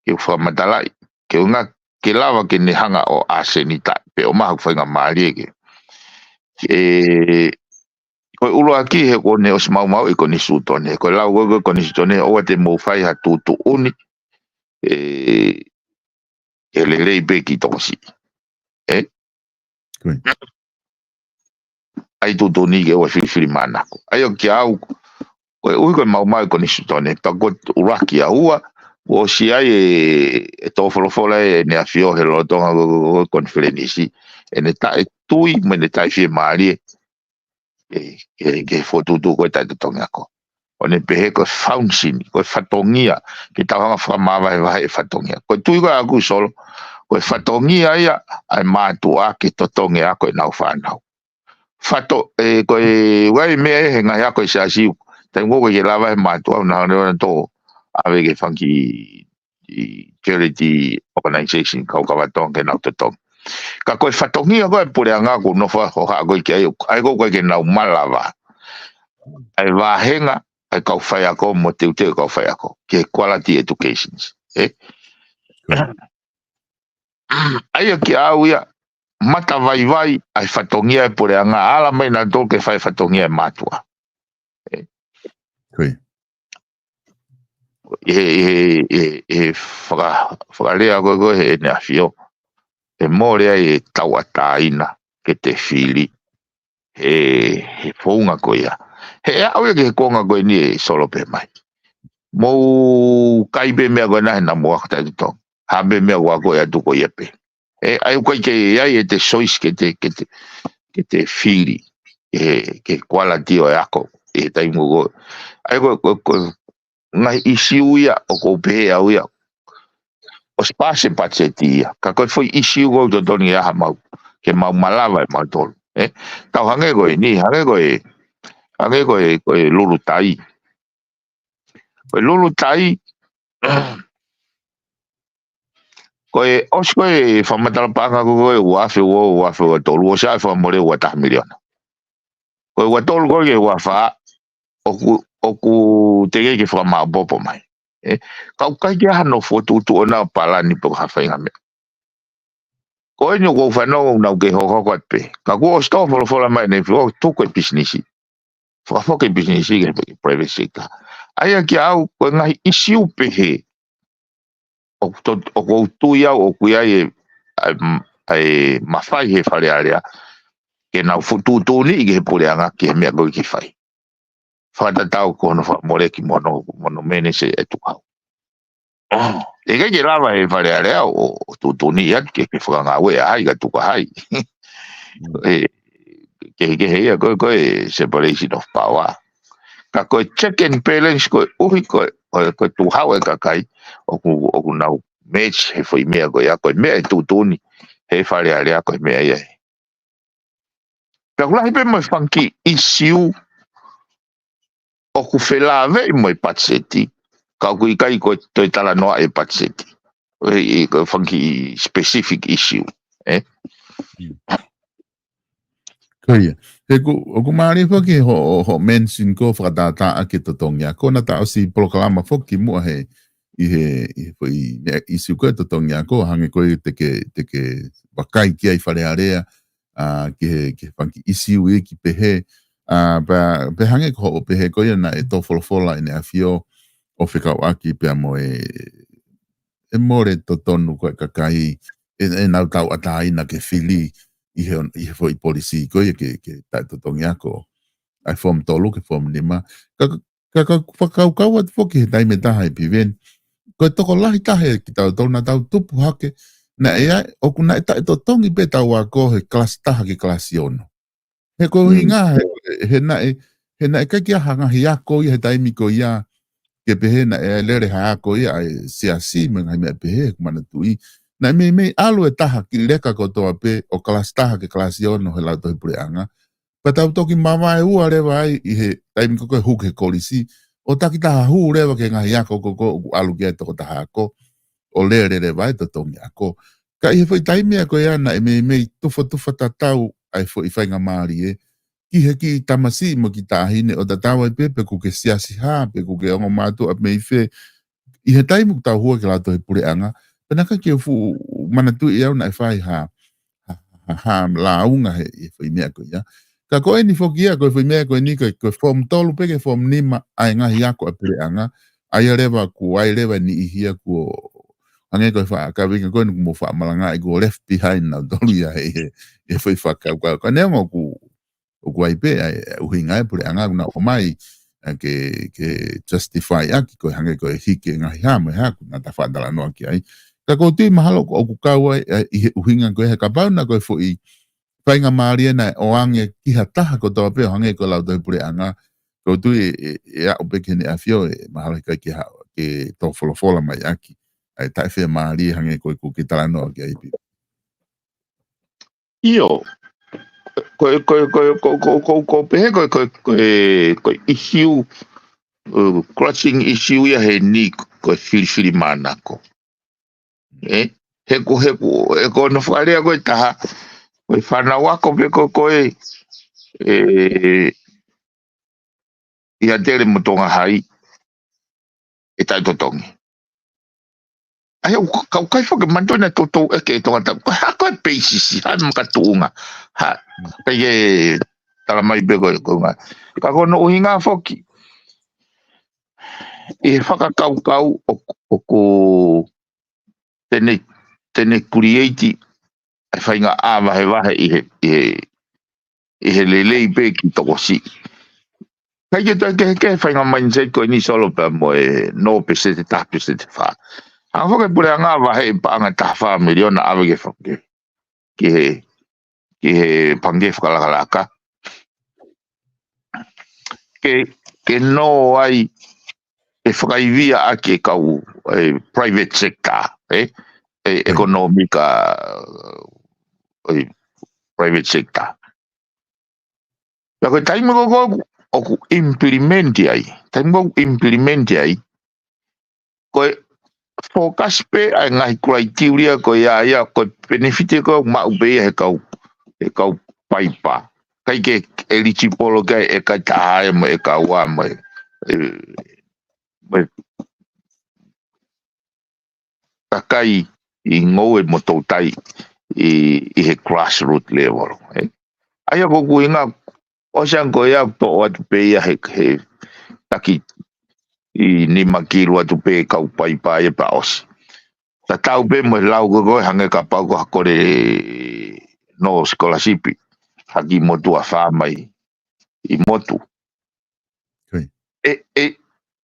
ke fakamatalaʻi. Ke ʻuhinga ke lava ke ne hanga ʻo ʻasenitaʻi, pe ʻomai haʻaku faingamālie ke. Ē, ko e ʻuluaki he kuo ne ʻosi maumauʻi e konisitūtone, ko e lau ko ē ko e konisitūtone, ʻoua te mou fai ha tuʻutuʻuni, ē, ʻe lelei pē ki tokosiʻi. Ē? Ko ia. ʻAi tuʻutuʻuni ke ʻoua filifili manako. ʻA ia ʻoku kiate au, koeʻuhi ko e maumau e konisitūtone, pea ko e ʻuluaki ʻa ua, kuo ʻosi ʻi ai e, e tō folofola ʻEne ʻAfio he lolotonga ko, ko, ko e konifelenisi, ʻene taʻetui mo ʻene taʻefiemālie, ē, ke, ke fokotuʻutuʻu ko e taʻetotongi ako. ʻo ne pehē ko e function, ko e fatongia, ke tau hanga ʻo fakamavahevahe e fatongia. Ko e tui ko ē ʻaʻaku Solo, ko e fatongia ia ʻa e mātuʻa ke totongi e ako ʻenau fānau. Fato, ʻe, ko e ʻū meʻa ia he ngaahi ako ʻa e Siasi, taimi ʻoku ʻikai ke lava he mātuʻa, ʻoku nau hanga ʻo tō ʻave ki he fanga kiʻi charity organization, kau kava Tonga ke nau totongi. Ka ko e fatongia ko ē ʻa e puleʻanga ʻoku nofo ai ʻa e hohaʻa ko ē ki ai, ʻa ia ʻoku ʻikai ke nau malava ʻa e vāhenga ʻa e kau faiako mo e teuteu ʻa e kau faiako ki he quality educations. ʻE? ʻA ia kiate au ia, matavaivai ʻa e fatongia ʻa e puleʻanga, ala mai nautolu ki he fai fatongia ʻa e mātuʻa. Ko ia. ʻI he, ʻi he, ʻi he, ʻi he faka-, fakalea ko ē ko ē ʻe Heʻene ʻAfio, ʻe mole ai e tauʻatāina ke te fili he, he founga ko ia. He ʻe aʻu ia ki he konga ko eni ʻe Solo pē mai. Mou kai pē meʻa ko ena he naʻa mou ako taʻetotongi. Ha pē meʻa ʻoku ako ʻe ʻatu ko ia pē. ʻE, ʻa ia ʻoku ʻikai ke ʻi ai ʻete choice ke te, ke te, ke te fili he, ki he quality ʻo e ako ʻi he taimi ko ē. ʻA ia ko, ko, ko e ngaahi ʻisiū ia ʻoku ou pehē au ia, ʻosi paasi e patiseti ia. Ka ko e foʻi ʻisiū ʻoku ou totonu ke ʻi ai haʻamau, ke mau malava ʻe mautolu. ʻE? Tau hangē ko eni, hangē ko e, hangē ko e, ko e Lulutai. Ko e Lulutai, ko e ʻosi ko ē fakamatala paʻanga ko ē ʻo e ua afe ua, ua afe ua tolu, ʻosi ʻa e fakamole ua taha miliona. Ko e ua tolu ko ē ki he ua fā, ʻoku, ʻoku teʻeki ke fakamāʻopoʻopo mai. ʻE, ka ʻoku ʻikai ke ʻi ai hano fokotuʻutuʻu ʻo nau palani pe ko ha faʻahinga meʻa. Ko eni ʻoku ou fanongo ʻoku nau kei hokohoko atu pē. Ka kuo ʻosi tō folofola mai ʻEne ʻAfio, tuku e pisinisi. Fakafoki e pisinisi ki he private sector. ʻA ia kiate au, ko e ngaahi ʻisiū pehē, ʻoku to-, ʻoku ou tui au ʻoku ʻi ai e, ʻa e, ʻa e mafai he Fale Alea ke nau fuʻu tuʻutuʻuni ki he puleʻanga ki he meʻa ko ē ke fai. Fakatatau ko hono fakamoleki mo hono, mo hono mēnesi e tukuhau. ʻE ʻikai ke lava he Fale Alea ʻo, ʻo tuʻutuʻuni atu ke, ke fakangāue ʻa hai ka tuku ʻa hai. ʻE, kehekehe ia ko e, ko e separation of power. Ka ko e check and balance koeʻuhi ko e, ko e, ko e tukuhau e kakai ʻoku, ʻoku nau merge he foʻi meʻa ko ia, ko e meʻa ʻe tuʻutuʻuni he Fale Alea ko e meʻa ia ē. Pea ʻoku lahi pē mo e fanga kiʻi ʻisiū ʻoku felāveʻi mo e patiseti, ka ʻoku ʻikai ko e toe talanoa e patiseti. ʻE, ʻe, ko e fanga kiʻi specific issue, ē? Ko ia. He ʻoku, ʻoku mālie foki hoʻo, hoʻo mention ko e fakatātā ʻaki e totongi ako, naʻa ta ʻosi polokalama foki muʻa he, ʻi he, ʻi he foʻi meʻa ʻisiū ko e totongi ako, hangē ko e te ke, te ke vakai ki ai Fale Alea, ʻa, ki he, ki he fanga kiʻi ʻisiū ia ki pehē, ʻa, pea, pea hangē ko hoʻo pehē ko ia naʻe tō folofola ʻEne ʻAfio ʻo fekauʻaki pea mo e, ʻe mole totonu ko e kakai, ʻe, ʻenau tauʻatāina ke fili ʻi he, ʻi he foʻi polisī ko ia ke, ke taʻetotongi ako. ʻA e form tolu ki he form nima. Ka, ka, ka, fakakaukau atu foki he taimi ʻe taha ʻe Piveni. Ko e tokolahi taha ʻe kitautolu naʻa tau tupu hake, naʻe ʻi ai, ʻoku naʻe taʻetotongi pē ʻetau ako he kalasi taha ki he kalasi ono. He ko e ʻuhinga, he, he naʻe, he naʻe ʻikai ke ʻi ai ha ngaahi ako ia he taimi ko ia, ke pehē naʻe lele ha ako ia ʻa e siasi mo e ngaahi meʻa pehē, ʻoku manatuʻi. Naʻe meimei ʻalu e taha kiʻi leka kotoa pē ʻo kalasi taha ki he kalasi ono he lautohi puleʻanga. Pea tau toki mavaeua leva ai ʻi he taimi ko ē ko e hū ki he kolisi, ʻo takitaha hū leva ki he ngaahi ako ko ē ʻoku ʻalu ki ai e tokotaha ako, ʻo lele leva ai e totongi ako. Ka ʻi he foʻi taimi ia ko ia naʻe meimei tufatufa tatau ʻa e foʻi faingamālie ki he kiʻi tamasiʻi mo e kiʻi taʻahine ʻo tatau ai pē pe ʻoku ke siasi hā, pe ʻoku ke ongo mātuʻa mei fē, ʻi he taimi ʻoku tau hū ai ki he lautohi puleʻanga, pea naʻe ʻikai ke u fuʻu manatuʻi au naʻe fai ha, ha, ha, ha lāunga he, he foʻi meʻa ko ia. Ka ko eni foki ia, ko e foʻi meʻa ko eni, ko e, ko e form tolu pē ki he form nima ʻa e ngaahi ako ʻa e puleʻanga, ʻa ia leva kuo ʻi ai leva e niʻihi ia kuo, hangē ko e faʻa kaveinga ko eni kuo mou faʻa malangaʻi kuo left behind nautolu ia he, he, he foʻi fakakaukau. Ka neongo ʻoku ʻoku ʻi ai pē ʻa e ʻuhinga e puleʻanga ʻoku nau ʻomai, ʻa, ke, ke justify ʻaki ko e hangē ko e hiki e ngaahi hā mo e hā ʻoku nau faʻa talanoa ki ai. Ka ʻoku ou tui mahalo ʻoku, ʻoku kau ai, ʻa, ʻi he ʻuhinga ko ē he kapau naʻe ko e foʻi faingamālie naʻe ʻoange ki ha taha kotoa pē ʻo hangē ko e lautohi puleʻanga, Ko u tui e, e, e aʻu pē ki heʻene ʻafio, ʻe mahalo ʻikai ke ha-, ke tō folofola mai ʻaki. ʻA e taʻefiemālie hangē ko ē ʻoku ke talanoa ki ai pē. ʻIo. Ko e, ko e, ko e, ko, ko, ko, ko pehē ko e, ko e, ko e, ko e issue, uh, crushing issue ia heni ko e filifilimānako. ʻE, he ko, he ko, he ko hono fakalea ko e taha, ko e fānau ako pē ko, ko e, e, ʻIatele mo Tonga Hai, ʻe taʻetotongi. ʻA ia, ʻoku, ka ʻoku ʻikai foki ke manatuʻi naʻe toutou ʻeke ʻe Tongatapu, ko e hā ko e peisisi, hā e makatuʻunga, hā, ʻikai ke tala mai pē ko e, ko e ngā. Ka ko hono ʻuhinga foki, ʻi he fakakaukau ʻoku, ʻoku te ne, te ne create ʻa e faʻahinga ʻā vahevahe ʻi he, ʻi he, ʻi he lelei pē ki tokosiʻi. ʻIkai ke toe kehekehe faʻahinga mindset ko eni Solo pea mo e noa peseti, taha peseti, fā. Hanga foki e puleʻanga ʻo vaheʻi e paʻanga ʻe taha fā miliona ʻave ki he fa-, ki, ki he, ki he pangikē fakalakalaka. Ke, ke nō ai e fakaivia ʻaki e kau, e private sector, ē? E ʻekonōmika, e private sector. Pea ko e taimi ko ē ʻoku, ʻoku implement ai, taimi ko ē ʻoku implement ai, ko e focus pē ʻa e ngaahi criteria ko ia, ia ko e benefit ko ē ʻoku maʻu pē ia he kau, he kau paipa. ʻIkai ke eligible ki ai e ʻeka ʻe taha mo e ʻeka ua mo e, e, mo e kakai ʻi ngoue mo toutai ʻi, ʻi he grassroot level, ē. ʻA ia ko ʻeku ʻuhinga, ʻosi ange ko ia ʻoku toʻo atu pē ia he, he taki ʻe nima kilu atu pē kau paipa ia pea ʻosi. Tatau pē mo e lau ko ē ko e hangē kapau ko ha kole no scholarship, ha kiʻi motuʻa fā mai ʻi motu. Ko ia. E, e,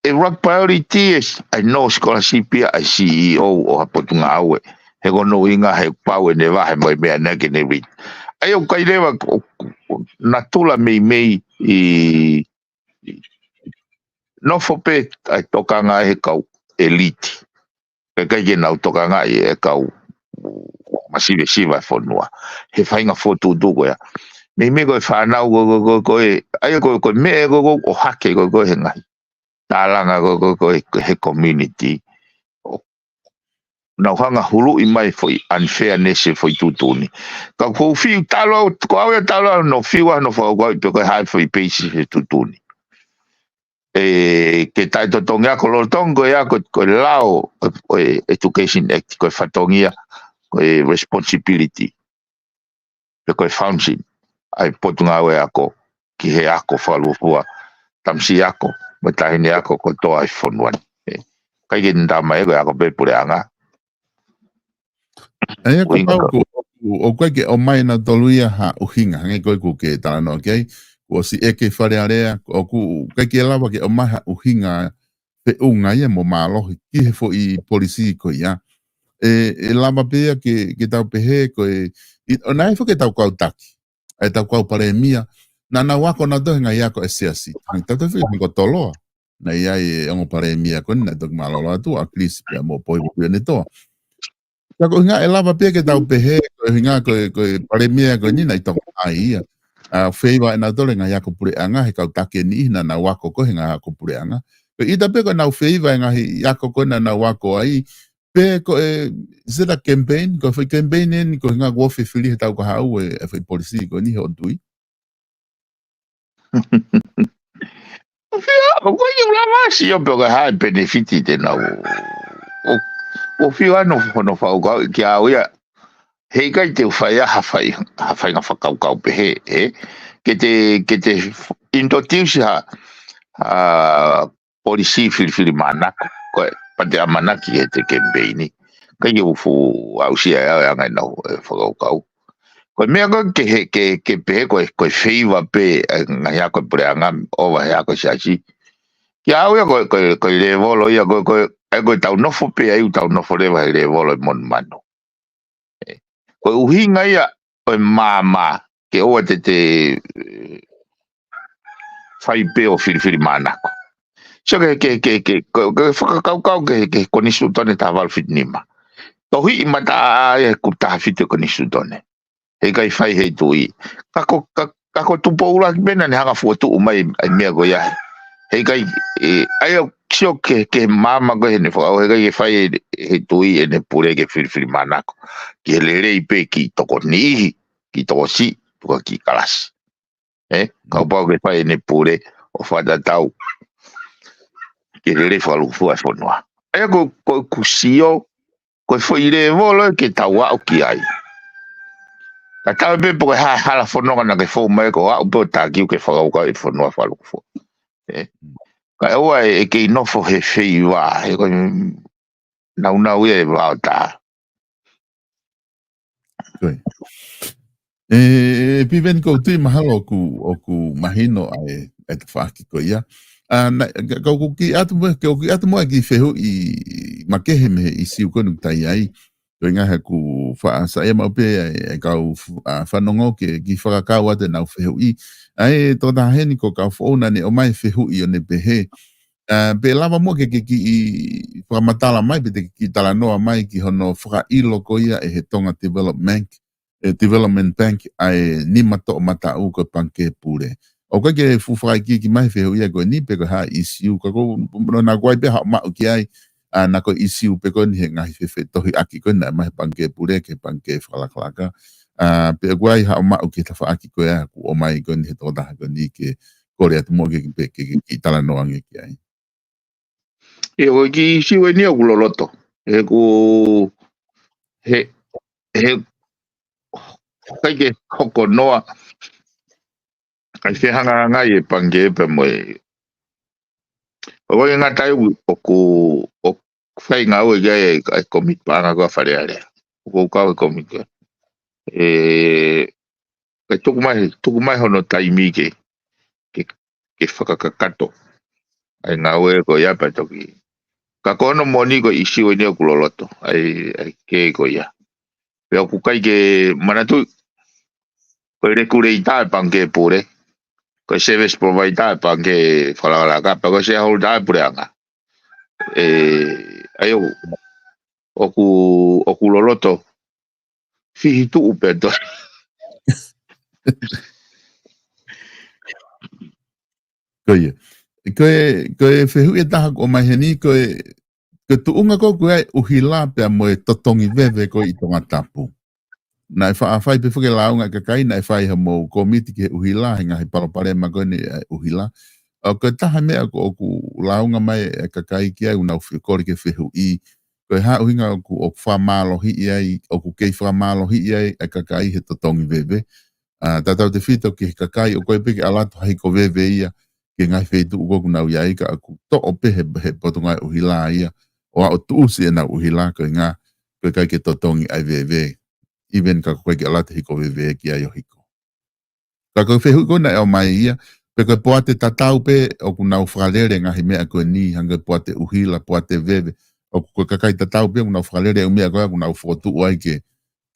e rank priority e s-, ʻa e no scholarship ia ʻa e C E O ʻo ha potungāue. He ko hono ʻuhinga he pau ʻene vahe mo e meʻa naʻe ʻikai ke ne read. ʻA ia ʻoku ʻikai leva ʻo, ʻo natula meimei ʻi, ʻi, nofo pē ʻa e tokanga he kau elite. Pea ʻikai ke nau tokangaʻi e kau masivesiva e fonua. He faʻahinga fokotuʻutuʻu ko ia. Meimei ko e fānau ko, ko, ko, ko e, ʻa ia ko, ko e meʻa ko, ko, ʻohake ko, ko e he ngaahi tālanga ko, ko, ko e, ko e he community. ʻO nau hanga huluʻi mai foʻi unfairness e foʻi tuʻutuʻuni. Ka ʻoku ou fiu talu au, ko au ia talu au ʻoku ou fiu au hono fakakaukau pe ko e hā e foʻi peisi he tuʻutuʻuni. ʻE, ke taʻetotongi ako lolotonga ko e ako, ko e lao, ʻo e, ʻo e Education Act, ko e fatongia, ko e responsibility, pe ko e function ʻa e Potungāue Ako ki he ako fakaluofua, tamasiʻi ako, mo e taʻahine ako kotoa ʻi he fonua ni. ʻE, ʻikai ke ne tala mai ko e ako pē puleʻanga. ʻA ia, kapau ʻoku, ʻoku, ʻoku ʻikai ke ʻomai ʻe nautolu ia ha ʻuhinga, hangē ko ē ʻoku ke talanoa ki ai, kuo ʻosi ʻeke Fale Alea, ʻoku ʻikai ke lava ke ʻomai ha ʻuhinga feʻunga ia mo mālohi ki he foʻi polisī ko ia. ʻE, ʻe lava pē ia ke, ke tau pehē ko e, ʻi, ʻo nai foki ʻetau kau taki, ʻetau kau palēmia, naʻa nau ako nautolu he ngaahi ako ʻa e siasi. Hangē tatau foki mo Toloa. Naʻe ʻi ai e ongo palēmia ko eni naʻe toki mālōlō atu, ʻa Chris pea mo Pohipohi Pianetoa. Ka ko e ʻuhinga ʻe lava pē ke tau pehē, ko e ʻuhinga ko e, ko e palēmia ko eni naʻe toki ʻai ia. ʻA, favour ʻe nautolu e ngaahi ako puleʻanga he kau taki ʻe niʻihi naʻa nau ako ko ē he ngaahi ako puleʻanga. Ko e ʻita pē ko ʻenau favour e ngaahi ako ko ē naʻa nau ako ai, pe ko e, is it a campaign? Ko e foʻi campaign eni ko e ʻuhinga kuo fifili he taʻu kahaʻu e, e foʻi polisī ko eni he ʻoku ou tui. ʻOku ou fiu, ʻoku ou fiu lava ʻo sio pe ko e hā e benefit te nau. ʻO, ʻoku ou fiu ʻa hono, hono fakakaukau kiate au ia. Heʻikai te u fai ha fai, ha faʻahinga fakakaukau pehē, ē? Ke te, ke te introduce ha, ha polisī filifilimānako, ko e pea te ʻamanaki he te campaign. ʻIkai ke u fuʻu aʻusia ʻe au e anga ʻenau, e, fakakaukau. Ko e meʻa ko ē ke he, ke, ke pehē ko e, ko e favour pē e ngaahi ako puleʻanga ʻo vahe ako siasi. Kiate au ia ko e, ko e, ko e lēvolo ia ko e, ko e, ʻa ia ko ʻetau nofo pē ai ʻoku tau nofo leva he lēvolo e monumanu. Ko e ʻuhinga ia ʻo e maama ke ʻoua te te, eh, fai pē ʻo filifilimānako. Sio ke, ke, ke, ke, ke, ke fakakaukau ke, ke konisitūtone taha valu fitu nima. Tohiʻi mataʻāʻā ia ʻe he kupu taha fitu ʻo e konisitūtone. Heʻikai fai ʻe he tuʻi. Ka ko, ka, ka ko Tupou ʻUluaki pē naʻa ne hanga ʻo fokotuʻu mai ʻa e meʻa ko ia. Heʻikai, ē, ʻa ia ʻoku sio ke, ke maama ko ē heʻene fakaʻau, heʻikai ke fai ʻe, ʻe he tuʻi ʻene pule ke filifilimānako. Ki he lelei pē ki tokoniʻihi, ki tokosiʻi, tuka ki kalasi. Ē, kapau ke fai ʻene pule ʻo fakatatau ki he lelei fakalūkufua ʻa e fonua. ʻA ia ko, ko ʻeku sio, ko e foʻi lēvolo ia ke tau aʻu ki ai. Tatau ai pē pe ko e hā e hala fononga naʻa ke fou mai ko ē ʻo aʻu pē ʻo tākiu ke fakakaukau e fonua fakalūkufua. Ē. Kae ʻoua ʻe, ʻe kei nofo he feiva, he ko e naunau ia e vaotā. Ko ia. Ē, ē, Piveni, ʻoku ou tui mahalo ʻoku, ʻoku mahino ʻa e, ʻa e tafaʻaki ko ia. ʻA, naʻa, ka, ka ʻoku ou kiʻi ʻatu mo, ke ʻoku kiʻi ʻatu mo e kiʻi fehuʻi makehe mei he ʻīsiu ko eni ʻoku tau ʻi ai. Ko e ʻuhinga he ʻoku faʻa saiʻia maʻu pē ʻa e, ʻa e kau f-, ʻa, fanongo ke kiʻi fakakau atu ʻenau fehuʻi. ʻA e tokotaha heni ko Kaufoʻou naʻa ne ʻomai fehuʻi ʻo ne pehē. ʻA, pe ʻe lava muʻa ke, ke kiʻi fakamatala mai, pe te ke kiʻi talanoa mai ki hono fakaʻilo ko ia ʻe he Tonga Development Bank, ʻe Development Bank ʻa e nima toʻomataʻu ko e pangikē pule. ʻOku ʻikai ke fuʻu fakaikiiki mai fehuʻi ia ko eni pe ko e hā e ʻīsiu, ka ko, naʻa ko ē pē haʻu maʻu ki ai, ʻa, naʻa ko e ʻīsiu pē ko eni he ngaahi fefetohiʻaki ko eni naʻe ʻomai he pangikē pule ki he pangikē fakalakalaka. ʻA, pe ʻoku ʻi ai haʻu maʻu ki he tafaʻaki ko ia ʻoku ʻomai ko eni he tokotaha ko eni ke kole atu muʻa ke, ke, ke, ke kiʻi talanoa ange ki ai. ʻIo, ko e kiʻi ʻīsiu eni ʻoku loloto. He ʻoku, he, he, ʻikai ke hoko noa ʻa e fehangahangai ʻa e pangikē pea mo e. ʻOku ʻikai ngata ai ʻoku, ʻoku, ʻoku fai ngāue ki ai ʻa e, ʻa e kōmiti paʻanga ko ē ʻa Fale Alea. ʻOku ou kau he kōmiti ko ē. Ē, kae tuku mai, tuku mai hono taimi ke, ke, ke fakakakato ʻa e ngāue ko ia pea toki. Ka ko hono moʻoni ko e ʻīsiu eni ʻoku loloto, ʻa e, ʻa e kē ko ia. Pea ʻoku ʻikai ke manatuʻi, ko e regulator ʻa e pangikē pule, ko e service provider ʻa e pangikē fakalakalaka, pea ko e shareholder ʻa e puleʻanga. Ē, ʻa ia ʻoku, ʻoku, ʻoku loloto, fihituʻu pē ʻa e tohi. Ko ia. Ko e, ko e fehuʻi ʻe taha ʻoku ʻomai heni, ko e, ko e tuʻunga ko ē ʻoku ʻi ai e ʻuhila pea mo e totongi veve ko ē ʻi Tongatapu. Naʻe faʻa fai pē foki e lāunga ʻa e kakai, naʻe fai ha mo e kōmiti ki he ʻuhila, he ngaahi palopalema ko eni ʻa e ʻuhila. ʻA, ko e taha e meʻa ʻoku, ʻoku lāunga mai e kakai ki ai, ʻoku nau fe-, kole ke fehuʻi, ko e hā e ʻuhinga ʻoku, ʻoku fakamālohiʻi ai, ʻoku kei fakamālohiʻi ai e kakai he totongi veve. ʻA, tautautefito ki he kakai ʻoku ʻikai pē ke ʻalu atu ha hiko veve ia ki he ngaahi feituʻu ko ē ʻoku nau ʻi ai, ka ʻoku toʻo pē he, he potungāue ʻuhila ia ʻo aʻu ʻo tuʻusi ʻenau ʻuhila, ko e ʻuhinga ʻoku ʻikai ke totongi ʻa e veve. Even ka ʻoku ʻikai ke ʻalu atu ha hiko veve ki ai ʻo hiko. Ka ko e fehuʻi ko ē naʻe ʻomai ia, pe ko e poate tatau pē ʻoku nau fakalele ngaahi meʻa ko eni, hangē ko e poate ʻuhila, poate veve, ʻoku ko e kakai tatau pē ʻoku nau fakalele ʻū meʻa ko ē ʻoku nau fokotuʻu ai ke,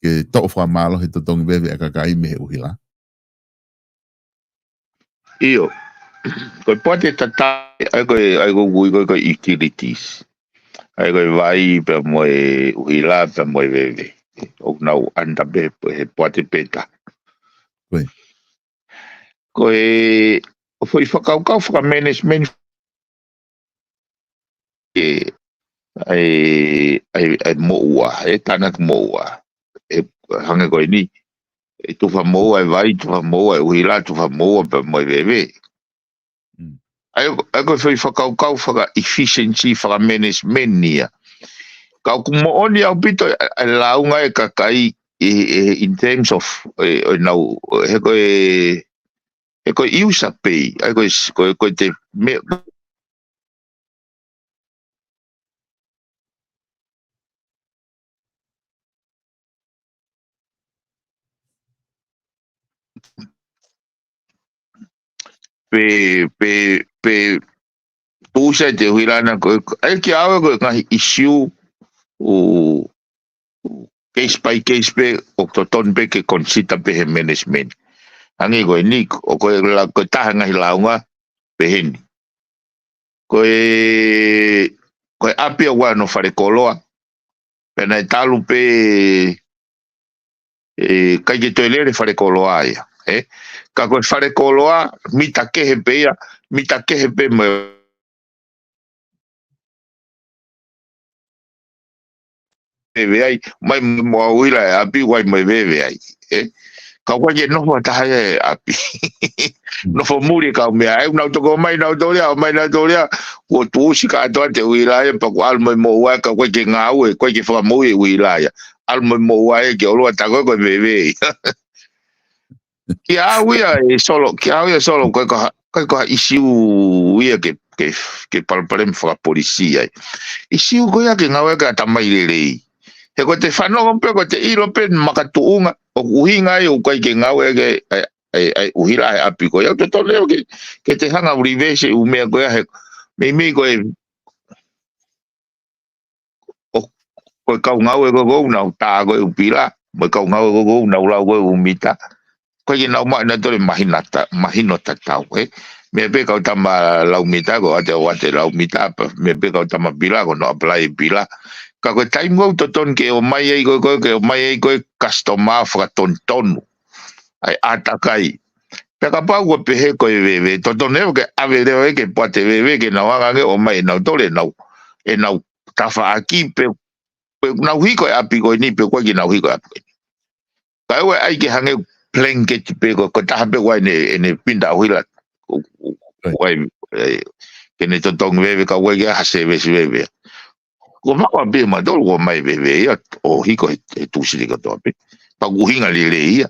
ke toʻo fakamālohi e totongi veve ʻa e kakai mei he ʻuhila. ʻIo, ko e poate tatau, ʻa ia ko e, ʻa ia ko e ui ko ē ko e utilities. ʻA ia ko e vai pea mo e ʻuhila pea mo e veve. ʻOku nau under pē he poate pē taha. Ko ia. Ko e, ʻo foʻi fakakaukau fakamanagement ē, ʻa e, ʻa e, ʻa e moʻua, ʻe tānaki moʻua. ʻE hangē ko eni, ʻe tufa moʻua e vai, tufa moʻua e ʻuhila, tufa moʻua pea mo e veve. Mm. ʻA ia, ʻa ia ko e foʻi fakakaukau faka-efficiency, fakamanagement ia. Ka ʻoku moʻoni ʻaupito ʻa e, ʻa e lāunga e kakai ʻi, ʻi, in terms of, ʻe, ʻo nau, he ko e, he ko e user pay, ʻa ia ko e s-, ko e, ko e te me-, pe, pe, pe, tuʻusi ʻa e ʻuhila na ko e, ʻa ia kiate au ko e ngaahi ʻīsiu, ʻū, case by case pē, ʻoku totonu pē ke consider pē he management. Hangē ko eni, ʻoku ko e la-, ko e taha e ngaahi lāunga, peheni. Ko e, ko e ʻapi ʻoku ʻi ai hono falekoloa, pea naʻe talu pē, ʻe, ʻikai ke toe lele falekoloa ia, ē? Ka ko e falekoloa, mita kehe pē ia, mita kehe pē mo e veve ai, mai mo ʻUhila he ʻapi, ʻoku ʻi ai mo e veve ai, ē? Ka ʻoku ʻikai ke nofo ha taha ia he ʻapi. Nofo muli e kau meʻa, ʻa ia nau toki ʻomai nautolu ia, ʻomai nautolu ia, kuo tuʻusi kātoa ʻa e ʻUhila ia, pea kuo ʻalu mo e moʻua, ka ʻoku ʻikai ke ngāue, ʻoku ʻikai ke fakamoʻui e ʻUhila ia. ʻAlu mo e moʻua ia ki ʻolunga, tā ko ē ko e veve ia. Kiate au ia ē Solo, kiate au ia ē Solo, ʻoku ʻikai ko ha, ʻikai ko ha ʻisiū ia ke, ke, ke palopalema fakapolisi ai. ʻIsiū ko ia ke ngāueʻaki e ʻatamai lelei. He ko ʻete fanongo pē, ko ʻete ʻilo pē makatuʻunga, ʻoku ʻuhinga ia ʻoku ʻikai ke ngāueʻaki e, e, e, e ʻUhila he ʻapi ko ia. ʻOku totonu ia ke, ke te hanga ʻo reverse e ʻū meʻa ko ia he, meimei ko e ʻo, ko e kau ngāue ko ē ʻoku nau tā ko ē ʻū pila, mo e kau ngāue ko ē ʻoku nau lau ko ē ʻū mita. ʻOku ʻikai ke nau maʻu nautolu e mahino ta-, mahino tatau, ē. Meʻa pē kau tama lau mita, ko ʻoatu ʻoatu e lau mita, pea meʻa pē kau tama pila, ko hono apply e pila. Ka ko e taimi ʻoku totonu ke ʻomai ai ko ē, ko ē, ke ʻomai ai ko ē customer fakatonutonu. ʻA e ʻātakai. Pea kapau ʻoku pehē ko e veve, totonu ia ke ʻave leva ia ke poate veve, ke nau hanga ange ʻo ʻomai ʻe nautolu ʻenau, ʻenau tafaʻaki pe, pe nau hiko e ʻapi ko eni, pe ʻoku ʻikai ke nau hiko e ʻapi ko eni. Ka ʻoua ʻai ke hangē blanket pē ko, ko e taha pē ʻoku ʻi ai ʻene, ʻene pinda ʻa ʻUhila. ʻOku, ʻoku, ʻoku ʻi ai, ē, ke ne totongi veve ka ʻoku ʻikai ke ʻi ai ha service veve. Ko e maʻu ʻapi ʻe mautolu ʻoku ʻomai veve ia, ʻo hiko he, he tuʻusi kotoa pē. Pea ʻoku ʻuhinga lelei ia.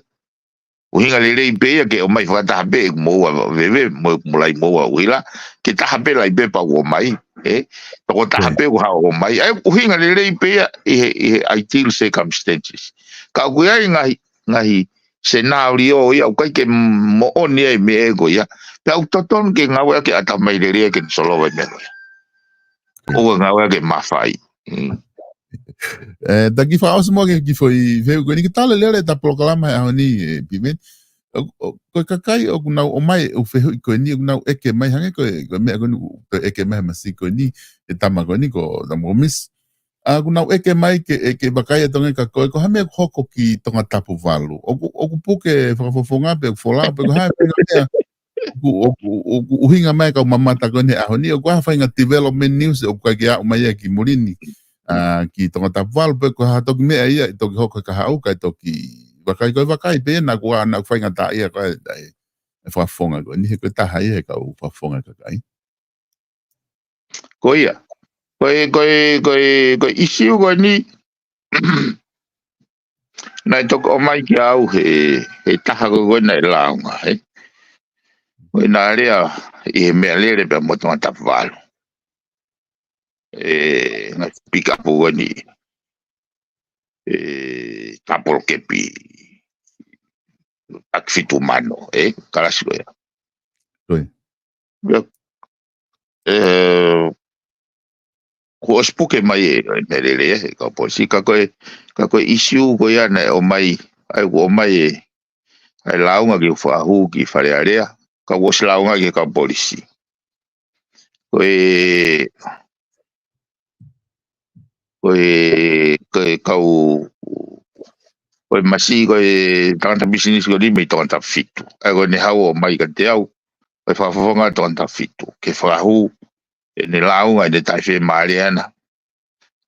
ʻUhinga lelei pē ia ke ʻomai fakataha pē ʻeku moʻua veve, mo ʻeku molaʻi moʻua ʻUhila, ke taha pē laʻi pē pea ʻoku ʻomai, ē? Toko taha pē ʻoku haʻu ʻo ʻomai. ʻA ia ʻuhinga lelei pē ia ʻi he, ʻi he ideal circumstances. Ka ʻoku ʻi ai ngaahi, ngaahi senālio ia, ʻoku ʻikai ke moʻoni ai e meʻa ko ia. Pea ʻoku totonu ke ngāueʻaki e ʻatamai lelei ke ne solova e meʻa ko ia. ʻOua ngāueʻaki e mafai. Mm. Ē, ta kiʻi fakaʻosi muʻa ki he kiʻi foʻi fehuʻi ko eni ke tala lelei ʻeta polokalama he ʻaho ni, ē, Piveni. ʻO, ʻo, ko e kakai ʻoku nau ʻomai e ʻū fehuʻi ko eni, ʻoku nau ʻeke mai hangē ko e, ko e meʻa ko eni ʻoku toe ʻeke mai he masiʻi ko eni, e tama ko eni ko Tama Misi. ʻA, ʻoku nau ʻeke mai ke, ʻe, ke vakai ʻa Tonga kia koe, ko e hā e meʻa ʻoku hoko ki Tongatapu valu. ʻOku, ʻoku puke fakafofonga pe ʻoku folau pe ko e hā e faʻahinga meʻa ʻoku, ʻoku, ʻoku ʻuhinga mai e kau mamata ko eni he ʻaho ni, ʻoku ʻi ai ha faʻahinga development news ʻoku ʻikai ke aʻu mai ia ki muli ni, ʻa, ki Tongatapu valu pe ko e hā ha toki meʻa ia ʻe toki hoko he kahaʻu, kae toki vakai ko e vakai pē naʻa kuo ʻa, naʻa ku faingataʻaʻia ko e, e, e fakafofonga ko eni he ko e taha ia he kau fakafofonga e kakai. Ko ia. Ko e, ko e, ko e, ko e ʻisiū ko eni, naʻe toki ʻomai kia au he, he taha ko ē ko ē naʻe lāunga, ē. Ko ʻena lea ʻi he meʻalele pea mo Tongatapu valu. Ē, ngaahi pikapu ko eni. Ē, tapolo kepi. Taki fitu mano, ē, kalasi ko ia. Ko ia. Ia, ē, kuo ʻosi puke mai e, e meʻalele, ē, he kau polisi, ka ko e, ka ko e ʻisiū ko ia naʻe ʻomai, ʻa ia kuo ʻomai e, ʻa e lāunga ke u fakahū ki Fale Alea, ka kuo ʻosi lāunga ki he kau polisi. Ko e, ko e, ko e kau, ko e masiʻi, ko e tangata pisinisi ko eni mei Tongatapu fitu. ʻA ia ko ʻene haʻu ʻo ʻomai kiate au, ko e fakafofonga Tongatapu fitu. Ke fakahū, ʻene lāunga, ʻene taʻefiemālie ʻana,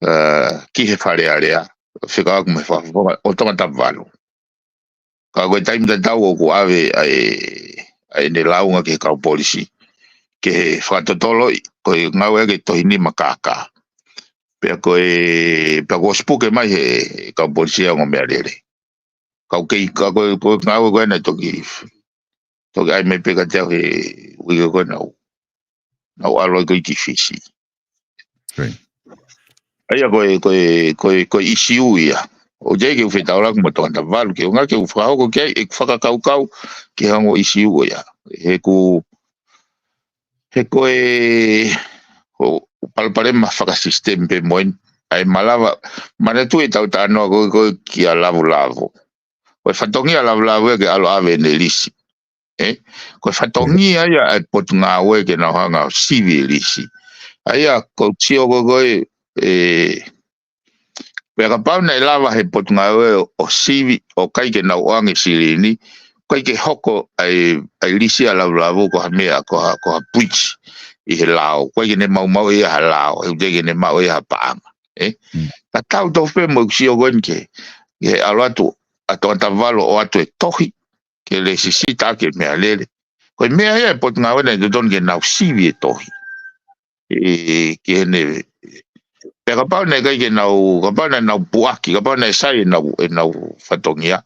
ē, ki he Fale Alea, fekauʻaki mo e fakafofonga ʻo Tongatapu valu. Ka ko e taimi tatau ʻoku ʻave ʻa e, ʻa ʻene lāunga ki he kau polisi. Ke he fakatotoloʻi, ko e ngāueʻaki e tohi nima kākā. Pea ko e, pea kuo ʻosi puke mai he kau polisi ʻa e ongo meʻalele. Ka ʻoku kei, ka ko e, ko e ngāue ko ē naʻe toki, toki ʻai mai pē kiate au he uike ko ē naʻa ku, naʻa ku ʻalu ai ko ē ki Fisi. Right. ʻA ia ko e, ko e, ko e, ko e ʻisiū ia. ʻOku ʻikai ke u fetaulaki mo Tongatapu valu, ke u ngā ke u fakahoko ki ai, ʻeku fakakaukau, ki he ongo ʻisiū ko ia. He ʻoku, he ko e, ʻoku palopalema fakasisitemi pē mo eni. ʻA ia malava, manatuʻi ʻetau talanoa ko ē, ko ē kia Lavulavu. Ko e fatongia ʻa Lavulavu ia ke ʻalu ʻo ʻave ʻene lisi. ē? Ko e fatongia ia ʻa e potungāue ke nau hanga ʻo sivi e lisi. ʻA ia, ʻoku ou sio ko ē, ē, pea kapau naʻe lava he potungāue ʻo sivi, ʻo ʻikai ke nau ʻoange silini, ʻikai ke hoko ʻa e, ʻa e lisi ʻa Lavulavu ko ha meʻa, ko ha, ko ha breach ʻi he lao. ʻIkai ke ne maumauʻi ia ha lao, he ʻoku teʻeki ke ne maʻu ia ha paʻanga, ē? Mm. Ka tau tofu pē mo e sio ko eni ke, ke ʻalu atu ʻa Tongatapu Valu ʻo ʻoatu e tohi, ke lēsisita ki he meʻalele. Ko e meʻa ia ʻa e potungāue naʻe totonu ke nau sivi e tohi. ʻE, ke ne, pea kapau naʻe ʻikai ke nau, kapau naʻa nau puʻaki, kapau naʻe sai ʻenau, ʻenau fatongia,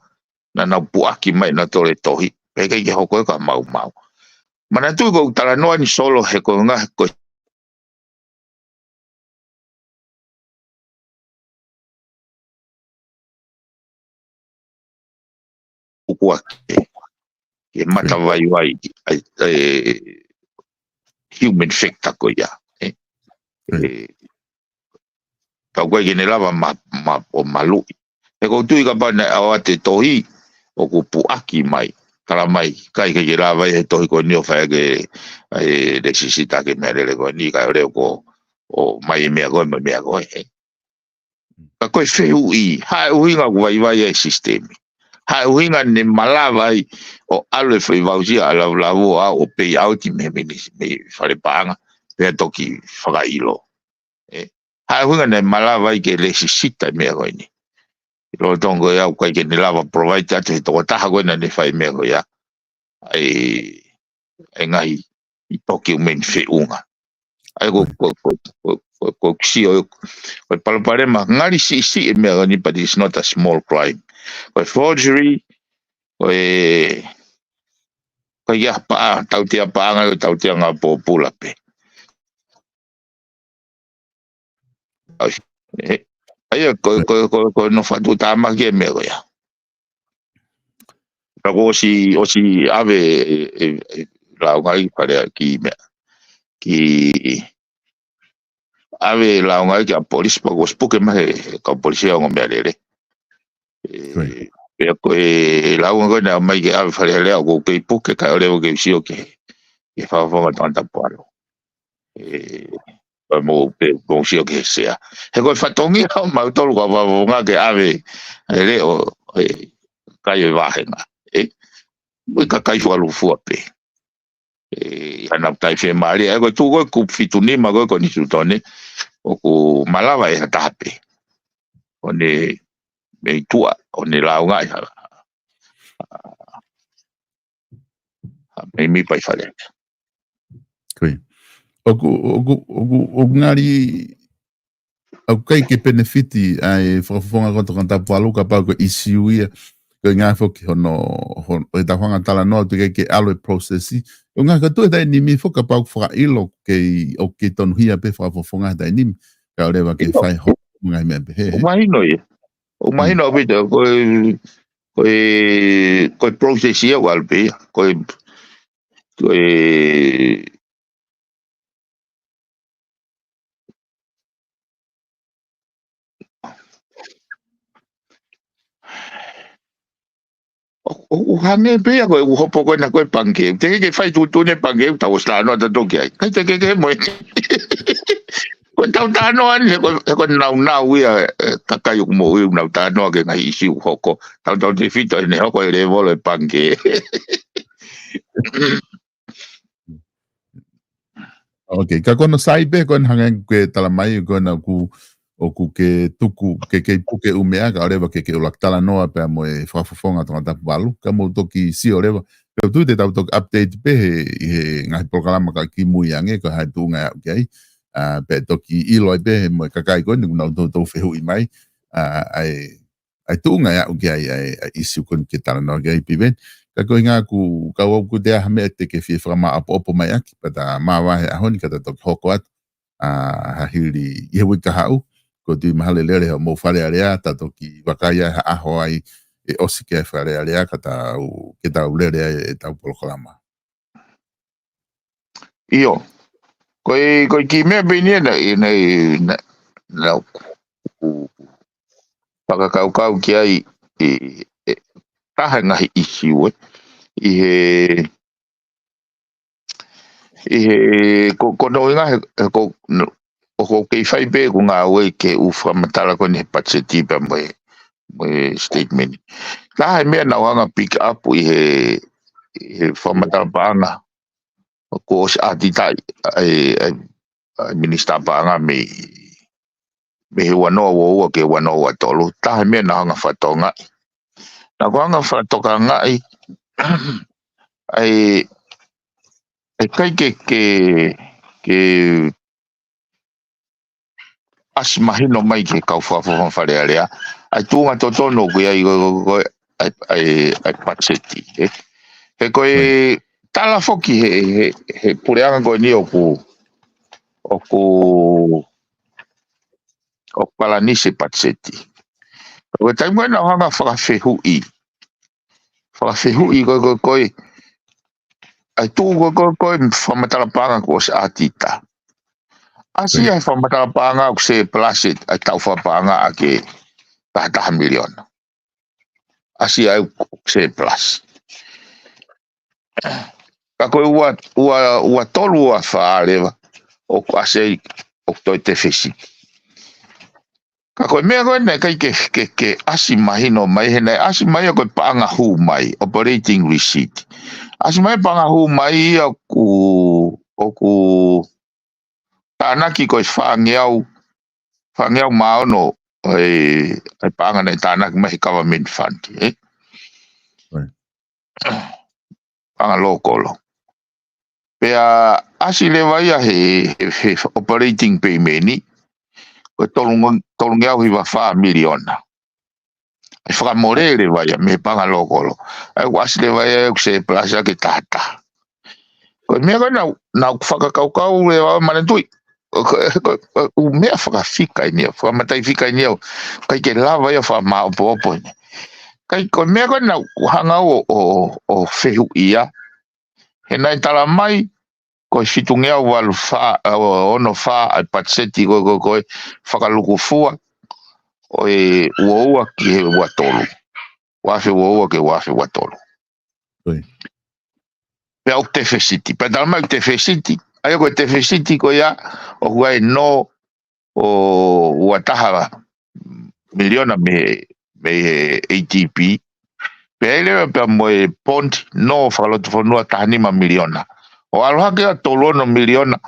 naʻa nau puʻaki mai ʻenautolu e tohi, pea ʻikai ke hoko ia ko ha maumau. Manatuʻi ʻoku ou talanoa ni Solo he ko e ngaahi, ko e ʻukuake, ke matavaivai ʻa e, ʻa e human factor ko ia, ē? Right. Ē, ka ʻoku ʻikai ke ne lava ma, ma, ʻo maluʻi. He ʻoku ou tui kapau naʻe ʻoatu e tohi, ʻoku puʻaki mai, tala mai, ʻikai ke lava ia he tohi ko eni ʻo fai ʻaki e lēsisita ki he meʻalele ko eni, kae ʻoua ʻo ʻomai e meʻa ko ē, mo e meʻa ko ē, ē? Ka ko e fehuʻi, ko e hā e ʻuhinga ʻoku vaivai ai e sisitemi? Ko e hā e ʻuhinga naʻe malava ai ʻo ʻalu e foʻi voucher ʻa Lavulavu ʻo pay out mei he minisi, mei he fale paʻanga, pea toki fakaʻilo, ē? Ko e hā e ʻuhinga naʻe malava ai ke lēsisita e meʻa ko eni? ʻI loto tongo ia ʻoku ʻikai ke ne lava provide atu he tokotaha ko ē naʻa ne fai e meʻa ko ia ʻa e, ʻa e ngaahi ʻi toki ʻumeni feʻunga. ʻA ia ko, ko, ko, ko, ko, ko sio, ko e palopalema, ngali siʻisiʻi e meʻa ko eni, but it's not a small crime. Ko e forgery, ko e, ko e ia paʻa, tautea paʻanga, ko e tautea ngāue pōpula pē. ʻA ia, ē, ʻa ia, ko, ko, ko, ko hono fakatuʻutāmaki e meʻa ko ia. Ka kuo ʻosi, ʻosi ʻave e, e, e lāunga ʻi Fale Alea ki meʻa. Ki ʻave e lāunga ki ʻapi polisi pea kuo ʻosi puke mai he, he kau polisi ʻa e ongo meʻalele. Ē, pea ko e lāunga ko ē naʻe ʻomai ke ʻave Fale Alea ʻoku kei puke kae ʻoua leva ke u sio ki he, ki he Fakafofonga Tongatapu Valu. Ē, pea mou pē, mou sio ki he sea. He ko e fatongia ʻo mautolu kau Fakafofonga ke ʻave e leʻo, ē, kai e vāhenga, ē? Mo e kakai fualufua pē. Ē, ʻi haʻanau taʻefiemālie, ē, ko e tuʻu ko ē kupu fitu nima ko ē Konisitūtone, ʻoku malava ʻe ha taha pē ʻo ne mei tuʻa, ʻo ne lāunga ʻi ha, ha mēmipa ʻi Fale Alea. Ko ia. ʻOku, ʻoku, ʻoku, ʻoku ngali ʻoku ʻikai ke penefiti ʻa e Fakafofonga ko ē Tongatapu Valu kapau ko e ʻisiū ia. Ko e ngaahi foki hono, hono, ʻi heʻetau hanga talanoa ʻoku ʻikai ke ʻalu e process. ʻOku ngaahi ka tuʻu he taimi ni foki kapau ʻoku fakaʻilo ʻoku kei, ʻoku kei tonuhia pē Fakafofonga he taimi ni. Kae ʻoua leva ke fai hoko ngaahi meʻa pehē, ē? ʻOku mahino ia. ʻOku mahino ʻaupito, ko e, ko e, ko e process ia ʻoku ʻalu pē ia. Ko e, ko e, ʻo, ʻo, ʻo hangē pē ia ko e ʻū hopo ko ena ko e pangikē. Teʻeki ke fai tuʻutuʻuni e pangikē, tau ʻosi talanoa tautolu ki ai. ʻIkai teʻeki ke mo e. Ko ʻetau talanoa ni, he ko, he ko e naunau ia, ē, kakai ʻoku moʻui ʻoku nau talanoa ki he ngaahi ʻisiū ʻoku hoko. Tautautefito ʻene hoko e lēvolo e pangikē. Ok, ka ko hono sai pē ko ena hangē ko e talamai ko ena ʻoku, ʻoku ke tuku, ke kei puke ʻū meʻa, kae ʻoua leva ke, ke ʻuluaki talanoa pea mo e Fakafofonga Tongatapu Valu, ka mou toki sio leva. Pea ʻoku ou tui te tau toki update pē he, ʻi he ngaahi polokalama ka kimui ange, ko e hā e tuʻunga ʻe aʻu ki ai. ʻA, pea toki ʻilo ai pē he mo e kakai ko eni, ʻoku nau toutou fehuʻi mai. ʻA, ʻa e, ʻa e tuʻunga ʻe aʻu ki ai, ʻa e, ʻa e ʻisiū ko eni ke talanoa ki ai Piveni. Ka ko e ʻuhinga ʻoku, ka ʻoku ou kole ha meʻa te ke fie fakamāʻopoʻopo mai ʻaki, pea ta māvae he ʻaho ni ka ta toki hoko atu, ʻa, ha hili ʻi he uike kahaʻu, ʻoku ou tui mahalo ʻe lele hoʻomou Fale Alea, ta toki vakai ai ha ʻaho ai ʻe ʻosi ki ai Fale Alea, ka tau, ke tau lele ai ʻetau polokalama. ʻIo. Ko e, ko e kiʻi meʻa pē eni ʻena, ʻena, ʻena, ʻena, ʻoku, ʻoku fakakaukau ki ai ʻe, ʻe, taha e ngaahi ʻisiū, ē. ʻI he, ʻi he, ko, ko hono ʻuhinga he, he ko, no, ʻoku ou kei fai pē ʻeku ngāue ki he ʻū fakamatala ko eni he patiseti pea mo e, mo e statement. Taha e meʻa naʻa ku hanga pick up ʻi he, ʻi he fakamatala paʻanga kuo ʻosi ʻatitaʻi ʻa e, ʻa e, ʻa e minisitā paʻanga mei, mei he ua noa ua ua ki he ua noa ua tolu. Taha e meʻa naʻa ku hanga fakatokangaʻi. Naʻa ku hanga fakatokangaʻi ʻa e, ʻe ʻikai ke, ke, ke ʻasi mahino mai ki he kau fakafofonga Fale Alea ʻa e tuʻunga totonu ʻoku ʻi ai ko, ko, ko, ʻa e, ʻa e, ʻa e patiseti, ē. He ko e tala foki he, he, he puleʻanga ko eni ʻoku, ʻoku, ʻoku palanisi e patiseti. Ko e taimi ko ē naʻa ku hanga fakafehuʻi. Fakafehuʻi ko, ko, ko e, ʻa e tuʻu ko, ko, ko e fakamatala paʻanga kuo ʻosi ʻatita. ʻAsi ia he fakamatala paʻanga ʻoku surplus ʻa e taʻu fakapaʻanga ʻa e taha taha miliona. ʻAsi ia ʻoku surplus. Ka ko e ua, ua, ua tolu ua fā leva, ʻoku ʻasi ai ʻoku toe tefesiti. Ka ko e meʻa ko ē naʻe ʻikai ke, ke, ke ʻasi mahino mai, he naʻe ʻasi mai ia ko e paʻanga hū mai, operating receipt. ʻAsi mai paʻanga hū mai ia ʻoku, ʻoku tānaki ko e fāngeau, fāngeau mā ono ʻa e, ʻa e paʻanga naʻe tānaki mai he government fund, ē? Right. Paʻanga lōkolo. Pea ʻasi leva ia he, he, he operating payment, ko e tolunge-, tolungeau hiva fā miliona. ʻA e fakamole leva ia mei he paʻanga lōkolo. ʻA ia ʻoku ʻasi leva ia ʻoku surplus ʻa e taha taha. Ko e meʻa ko ē naʻa ku, naʻa ku fakakaukau leva ʻo manatuʻi. Ko, ko, ko, ʻū meʻa fakafika eni ia, fakamatala fika eni ia, ʻikai ke lava ia fakamāʻopoʻopo eni. Ka ko e meʻa ko ē naʻa ku hanga ʻo, ʻo, ʻo fehuʻia. He naʻe tala mai, ko e fitungeau valu fā, ʻa, ono fā, ʻa e patiseti ko, ko, ko e fakalukufua, ʻo e ua ua ki he ua tolu. Ua afe ua ua ki he ua afe ua tolu. Oi. Pea ʻoku tefesiti. Pea tala mai ʻoku tefesiti. ʻA ia ko e tefesiti ko ia, ʻoku ʻi ai e nō ʻo ua taha miliona mei, mei he A D B. Pea ʻi ai leva pea mo e bond nō fakalotofonua taha nima miliona. ʻO ʻalu hake ʻa e tolu ono miliona.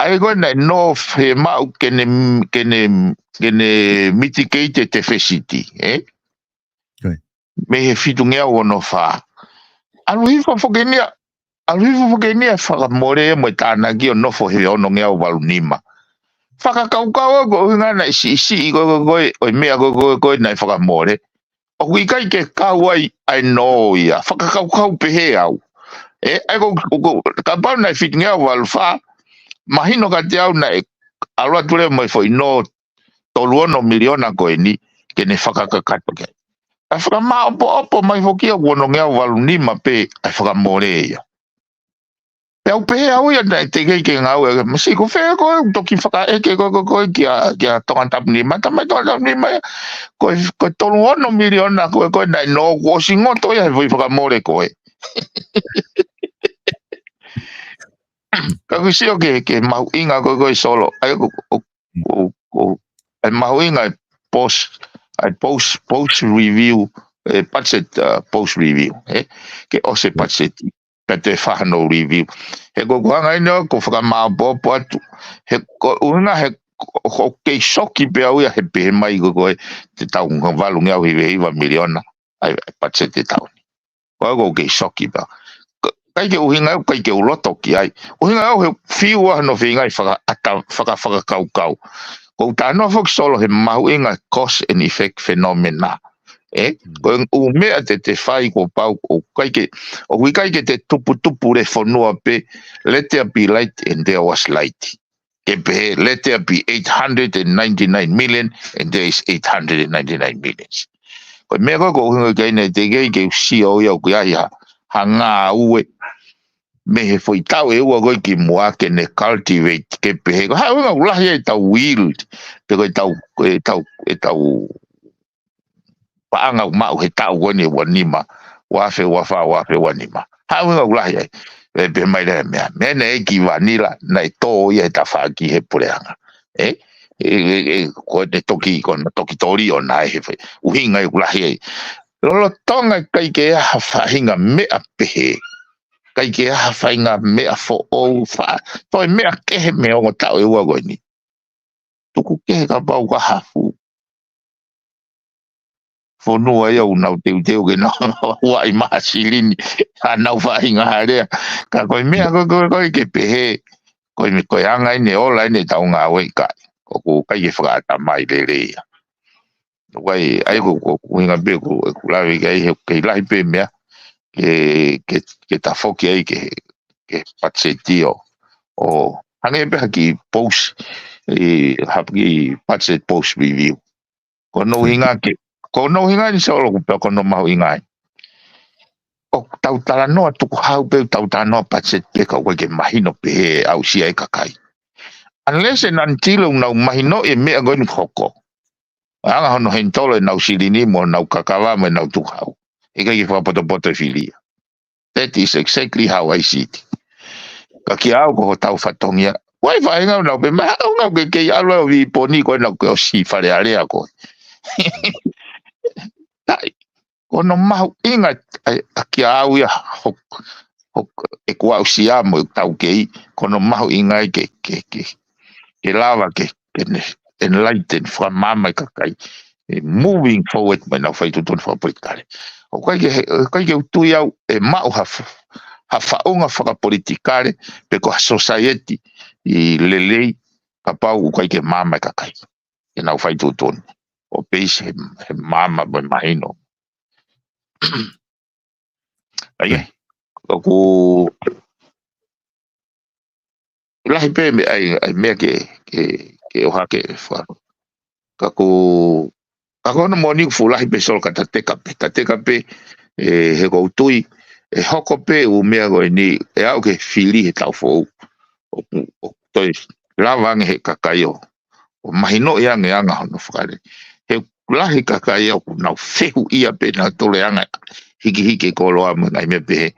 ʻA ia ko ē naʻe nō fiemaʻu ke ne, ke ne, ke ne mitigate e tefesiti, ē? Oi. Mei he fitungeau ono fā. ʻAlu hifo foki eni ia, ʻalu hifo foki eni ia e fakamole mo e tānaki ʻo nofo he onongeau valu nima. Fakakaukau au ko e ʻuhinga naʻe siʻisiʻi ko, ko, ko e, ʻo e meʻa ko, ko, ko e naʻe fakamole. ʻOku ʻikai ke kau ai ʻa e nō ia. Fakakaukau pehē au. Ē, ʻa ia ko, ko, ko, kapau naʻe fitungeau valu fā, mahino kiate au naʻe ʻalu atu leva mo e foʻi nō tolu ono miliona ko eni, ke ne fakakakato ki ai. ʻA e fakamāʻopoʻopo mai foki ia ʻoku onongeau valu nima pē ʻa e fakamole ia. Pea u pehē au ia naʻe teʻeki ke ngāue, masiʻi ko fē ko e toki fakaʻeke ko, ko, ko kia, kia Tongatapu nima, tala mai Tongatapu nima ia, ko e, ko e tolu ono miliona ko, ko e naʻe nō kuo ʻosi ngoto ia he foʻi fakamole ko ē. Ka ʻoku ou sio ki he, ki he mahuʻinga ko, ko e Solo, ʻa ia ko, ko, ko, ko, ʻa e mahuʻinga e post, ʻa e post, post review, e budget, uh, post review, ē? Ke ʻosi e budget, pea toe fai hano review. He ko ʻeku hanga eni ʻo fakamāʻopoʻopo atu. He ko e ʻuhinga he ko, ko e kei shock pē au ia he pehē mai ko, ko e te tau valu ngeau hiva hiva miliona ʻa e budget ʻetau ni. Ko au ʻoku ou kei shock pē au. Ka, ʻikai ke ʻuhinga au, ʻikai ke u loto ki ai. ʻUhinga au he fiu ʻa hono feinga ʻi faka-, ʻata-, faka-, fakakaukau. ʻOku ou talanoa foki Solo he mahuʻinga cost and effect phenomena. Ē? Mm. Ko e ʻū meʻa te te fai kuo pau, ʻoku ʻikai ke, ʻoku ʻikai ke te tuputupu le fonua pē, let there be light and there was light. Ke pehē, let there be eight hundred and ninety-nine million, and there is eight hundred and ninety-nine million. Ko e meʻa ko ē ʻoku ou ʻuhinga ki ai naʻe teʻeki ai ke u sio au ia ʻoku ʻi ai ha, ha ngāue mei he foʻi taʻu ʻe ua ko ē kimuʻa ke ne cultivate, ke pehē. Ko e hā e ʻuhinga ʻoku lahi ai ʻetau yield, pe ko ʻetau, ʻetau, ʻetau paʻanga ʻoku maʻu he taʻu ko eni ʻe ua nima, ua afe ua fā, ua afe ua nima. Hā e ʻuhinga ʻoku lahi ai. E pehē mai lea meʻa, meʻa naʻe ʻi ai ki Vanila, naʻe tō ia he tafaʻaki he puleʻanga. Ē? Ē, ē, ē, ko e toki, ko hono toki tōliʻa ʻona ē he fai. ʻUhinga ē ʻoku lahi ai. Lolotonga ʻikai ke ʻi ai ha faʻahinga meʻa pehē. ʻIkai ke ʻi ai ha faʻahinga meʻa foʻou fa-, toe meʻa kehe mei he ongo taʻu ʻe ua ko eni. Tuku kehe kapau ka hafu. Fonua ia ʻoku nau teuteu ke nau huaʻi maha silini. ʻA nau faʻahinga ha lea. Ka ko e meʻa ko, ko, ko e ke pehē. Ko e me-, ko e anga eni ola eni ʻetau ngāue ʻikai. ʻOku ʻikai ke fakaʻatamai lelei ia. Ko e, ʻa ia ko, ko, ko e ʻuhinga pē ko, ʻeku lave ki ai he, kei lahi pē meʻa, ke, ke, ke tafoki ai ke, ke patiseti ʻo, ʻo hangē pē ha kiʻi pousi, ē, ha kiʻi budget post review. Ko hono ʻuhinga ke, ko hono ʻuhinga ni Solo ʻoku pehē ko hono mahuʻinga ai. ʻOku tau talanoa tukuhau pē, tau talanoa patiseti pē ka ʻoku ʻikai ke mahino pehē ʻe aʻusia ʻe he kakai. Unless and until ʻoku nau mahinoʻi e meʻa ko eni ʻoku hoko. Anga hono henitolo ʻenau silini mo ʻenau kakava mo ʻenau tukuhau. ʻIkai ke fakapotopoto e fili ia. That is exactly how I see it. Ka kiate au ko hotau fatongia. Ko e faʻahinga ʻoku nau pehē mai, ʻoku nau kei, kei ʻalu ʻo viponi ko ē nau ke ʻosi Fale Alea ko ē. Taʻi, ko hono mahuʻinga, ʻa, ʻa kiate au ia hok-, hok-, ʻeku aʻusia mo ʻeku taukei, ko hono mahuʻinga ai ke, ke, ke, ke lava ke, ke ne enlighten, fakamaama e kakai. ʻE moving forward mai nau fai tuʻutuʻuni fakapolitikale. ʻOku ʻikai ke, ʻoku ʻikai ke u tui au ʻe maʻu ha f-, ha faʻunga fakapolitikale, pe ko ha society ʻe lelei, kapau ʻoku ʻikai ke maama e kakai. Ke nau fai tuʻutuʻuni. ʻO peisi he, he maama mo e mahino. ʻA ia, ʻoku lahi pē meʻa ʻai, ʻai meʻa ke, ke, ke ʻohake e faro. Ka ko, ka ko hono moʻoni ʻoku fuʻu lahi pē Solo ka ta teka pē, ta teka pē, ē, he ʻoku ou tui, ʻe hoko pē ʻū meʻa ko eni, ʻe aʻu ke fili he taʻu foʻou. ʻOku, ʻoku toe lava ange he kakai ʻo ʻo mahinoʻi ange anga hono fakalele. He lahi kakai ʻoku nau fehuʻia pē nautolu e anga hikihiki e koloa mo e ngaahi meʻa pehē.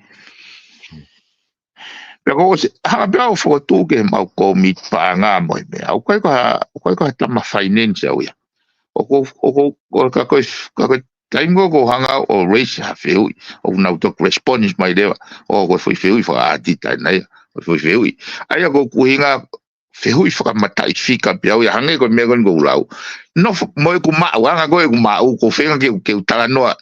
Pea ko e ʻosi, hanga pē au ʻo fokotuʻu ke mau komiti paʻanga mo e meʻa. ʻOku ʻikai ko ha, ʻoku ʻikai ko ha tama finance au ia. ʻOku, ʻoku, ʻoku, ka ko e, ka ko e taimi ko ē ʻoku ou hanga ʻo raise ha fehuʻi. ʻOku nau toki response mai leva. ʻOku ʻi ai e foʻi fehuʻi fakaʻātita ʻena ia. ʻOku ʻi ai e foʻi fehuʻi. ʻA ia ko ʻeku ʻuhinga fehuʻi fakamataʻifika pē au ia hangē ko e meʻa ko eni ʻoku ou lau. Nofo mo ʻeku maʻuʻanga ko ē ʻeku maʻu, ʻoku ou feinga ke, ke u talanoa.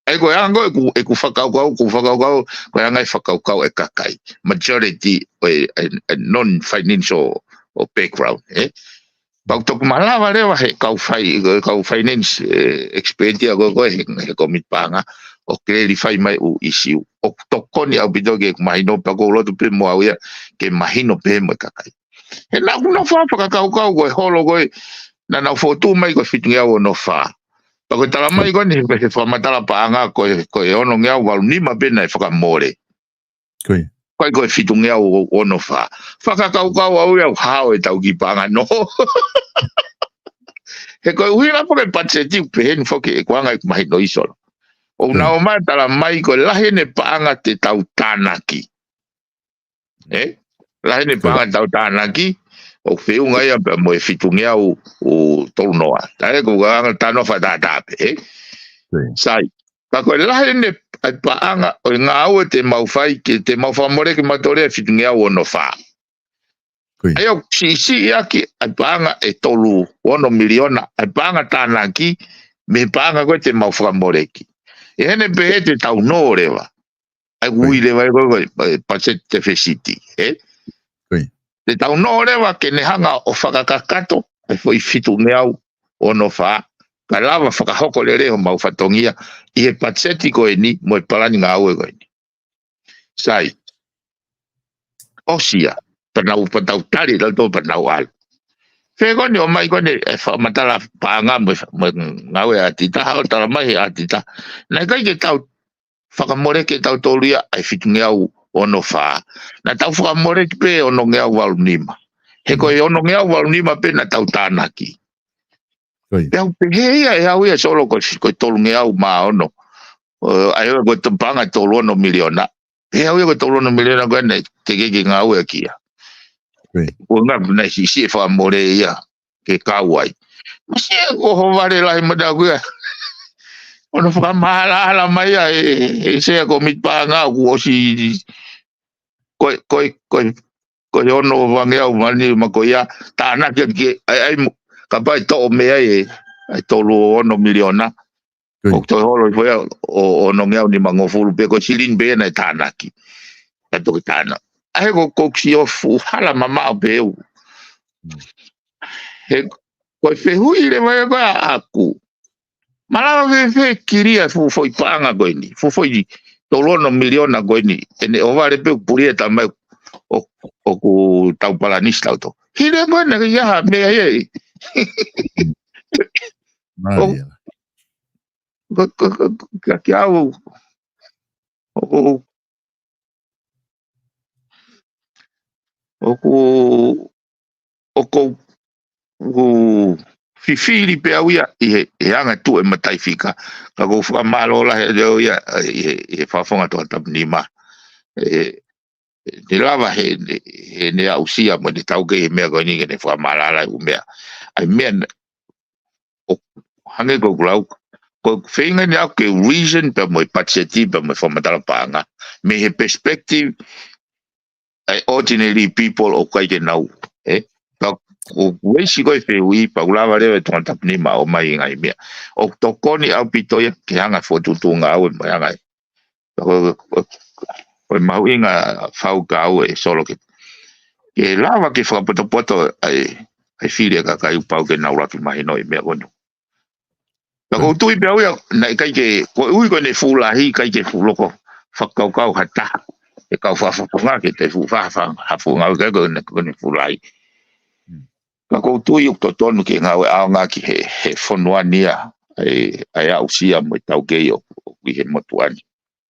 ʻA ia ko e anga ko ē ʻeku, ʻeku fakakaukau, ʻeku fakakaukau, ko e anga e fakakaukau e kakai. Majority ʻo e, e, e non-financial ʻo background, ē? Pea ʻoku toki malava leva he kau fai, kau finance, ē, expert ia ko ē, ko ē he, he komiti paʻanga, ʻo clarify mai ʻū issue. ʻOku tokoni ʻaupito ke mahino pea ʻoku ou loto pē mo au ia ke mahino pē mo e kakai. He naʻa ku nofo au ʻo fakakaukau ko e holo ko ē, naʻa nau fokotuʻu mai ko e fitungeau ono fā. Pea ko e tala mai ko eni he, he fakamatala paʻanga ko e, ko e onongeau valu nima pē naʻe fakamole. Ko ia. ʻIkai ko e fitungeau ono fā. Fakakaukau au ia ʻoku hao ʻetau kiʻi paʻanga noho. He ko e ʻuhinga foki e patiseti ʻoku pehē ni foki ʻeku anga ʻeku mahino ʻi Solo. ʻOku nau ō mai ʻo tala mai ko e lahi ʻene paʻanga te tau tānaki. Ē? Lahi ʻene paʻanga te tau tānaki, ʻoku feʻunga ia pea mo e fitungeau ʻo tolu noa. Tā ē ko e anga tano fakatātā pē, ē? Sai. Ka ko e lahi ʻene ʻai paʻanga ʻo e ngāue te mau fai, ke te mau fakamoleki mautolu e fitungeau ono fā. ʻA ia ʻoku siʻisiʻi ʻaki ʻa e paʻanga ʻe tolu ono miliona, ʻa e paʻanga tānaki, mei he paʻanga ko ē te mau fakamoleki. ʻI heʻene pehē te tau nō leva. ʻA ia ʻoku ui leva ē ko e, ko e, ē, budget deficit, ē? Te tau nō leva ke ne hanga ʻo fakakakato, ʻa e foʻi fitungeau ono fā, ka lava fakahoko lelei homau fatongia, ʻi he patiseti ko eni, mo e palani ngāue ko eni. Sai, ʻosi ia, pea nau, pea tau tali, tau tō pea nau ʻalu. Fē ko eni ʻomai ko eni e fakamatala paʻanga mo e, mo e ngāue ʻa ʻAtita, ʻo tala mai he ʻAtita. Naʻe ʻikai ke tau fakamoleki ʻe tautolu ia ʻa e fitungeau ono fā. Naʻa tau fakamoleki pē onongeau valu nima. He ko e onongeau valu nima pē naʻa tau tānaki. Pea ʻoku pehē ia ʻe au ia Solo ko e, ko e tolungeau mā ono. ʻA ia ko e paʻanga tolu ono miliona. Pea ʻoku ʻi ai ko e tolu ono miliona ko ē naʻe teʻeki ke ngāueʻaki ia. Ko e ngaahi naʻe siʻisiʻi e fakamole ia ke kau ai. Masiʻi ko ho vale lahi mata ko ia. ʻO na fakamaʻalaʻala mai ia e, e sea ko mita paʻanga ʻoku ʻosi ko e, ko e, ko e, ko e ono vangeau mani ma ko ia tānaki ke, ai, ai, mo, ka pai toʻo mei ai e, ai tolu ono miliona. ʻOku toe holo hifo ia ʻo, ʻo onongeau nimangofulu pe ko e silini pe ia naʻe tānaki. Ka toki tāna. ʻA he ko, ko ʻeku sio fuʻu hala mamaʻo pē ʻeku. He, ko e fehuʻi leva ia ko ē ʻaʻaku. Malava fēfē kilia fuʻu foʻi paʻanga ko eni. Fuʻu foʻi tolu ono miliona ko eni. ʻEne ʻohovale pē ʻoku pulia tamai ʻo, ʻoku tau palanisi tau tō. Hile ko ena kia ha mea ia. Ko, ko, ko, ko, kia au. ʻOku, ʻoku, ʻoku, ʻoku fifili pē au ia ʻi he, he anga tuʻu e mataʻifika. Ka ʻoku ou fakamālō lahi atu au ia ʻi he, ʻi he fafonga Tongatapu nima. ʻE, ʻe, ne lava he, he, heʻene aʻusia mo ʻene taukei he meʻa ko eni ke ne fakamālō lahi ʻū meʻa. ʻAi meʻa ʻo hangē ko ʻeku lau, ko e feinga ni ʻaʻaku ke reason pea mo e patiseti pea mo e fakamatala paʻanga. Mei he perspective ʻa e ordinary people ʻoku ʻikai ke nau, ē? Ka ko e isi ko e fehuʻi pea ʻoku lava leva e Tongatapu nima ʻo mai ngaahi meʻa. ʻOku tokoni ʻaupito ia ke hanga fokotuʻutuʻu ngāue mo e hanga ʻe. Ko, ko, ko e mahuʻinga fau ka au e solo ke. Ke lava ke fakapotopoto ai, ai fili e kakai ʻoku pau ke nau laki mahinoʻi meʻa ko eni. Ka ʻoku ou tui pē au ia, naʻe ʻikai ke, ko e ui ko ʻene fuʻu lahi, ʻikai ke fuʻu loko fakakaukau ha taha. E kau fakafofonga ke te fuʻu fakafofonga, ha fofonga ʻikai ko ʻene, ko ʻene fuʻu lahi. Ka ʻoku ou tui ʻoku totonu ke ngāue ʻaonga ki he, he fonua ni ia, ʻa e, ʻa e aʻusia mo e taukei ʻo, ʻo ʻi he motuʻa ni.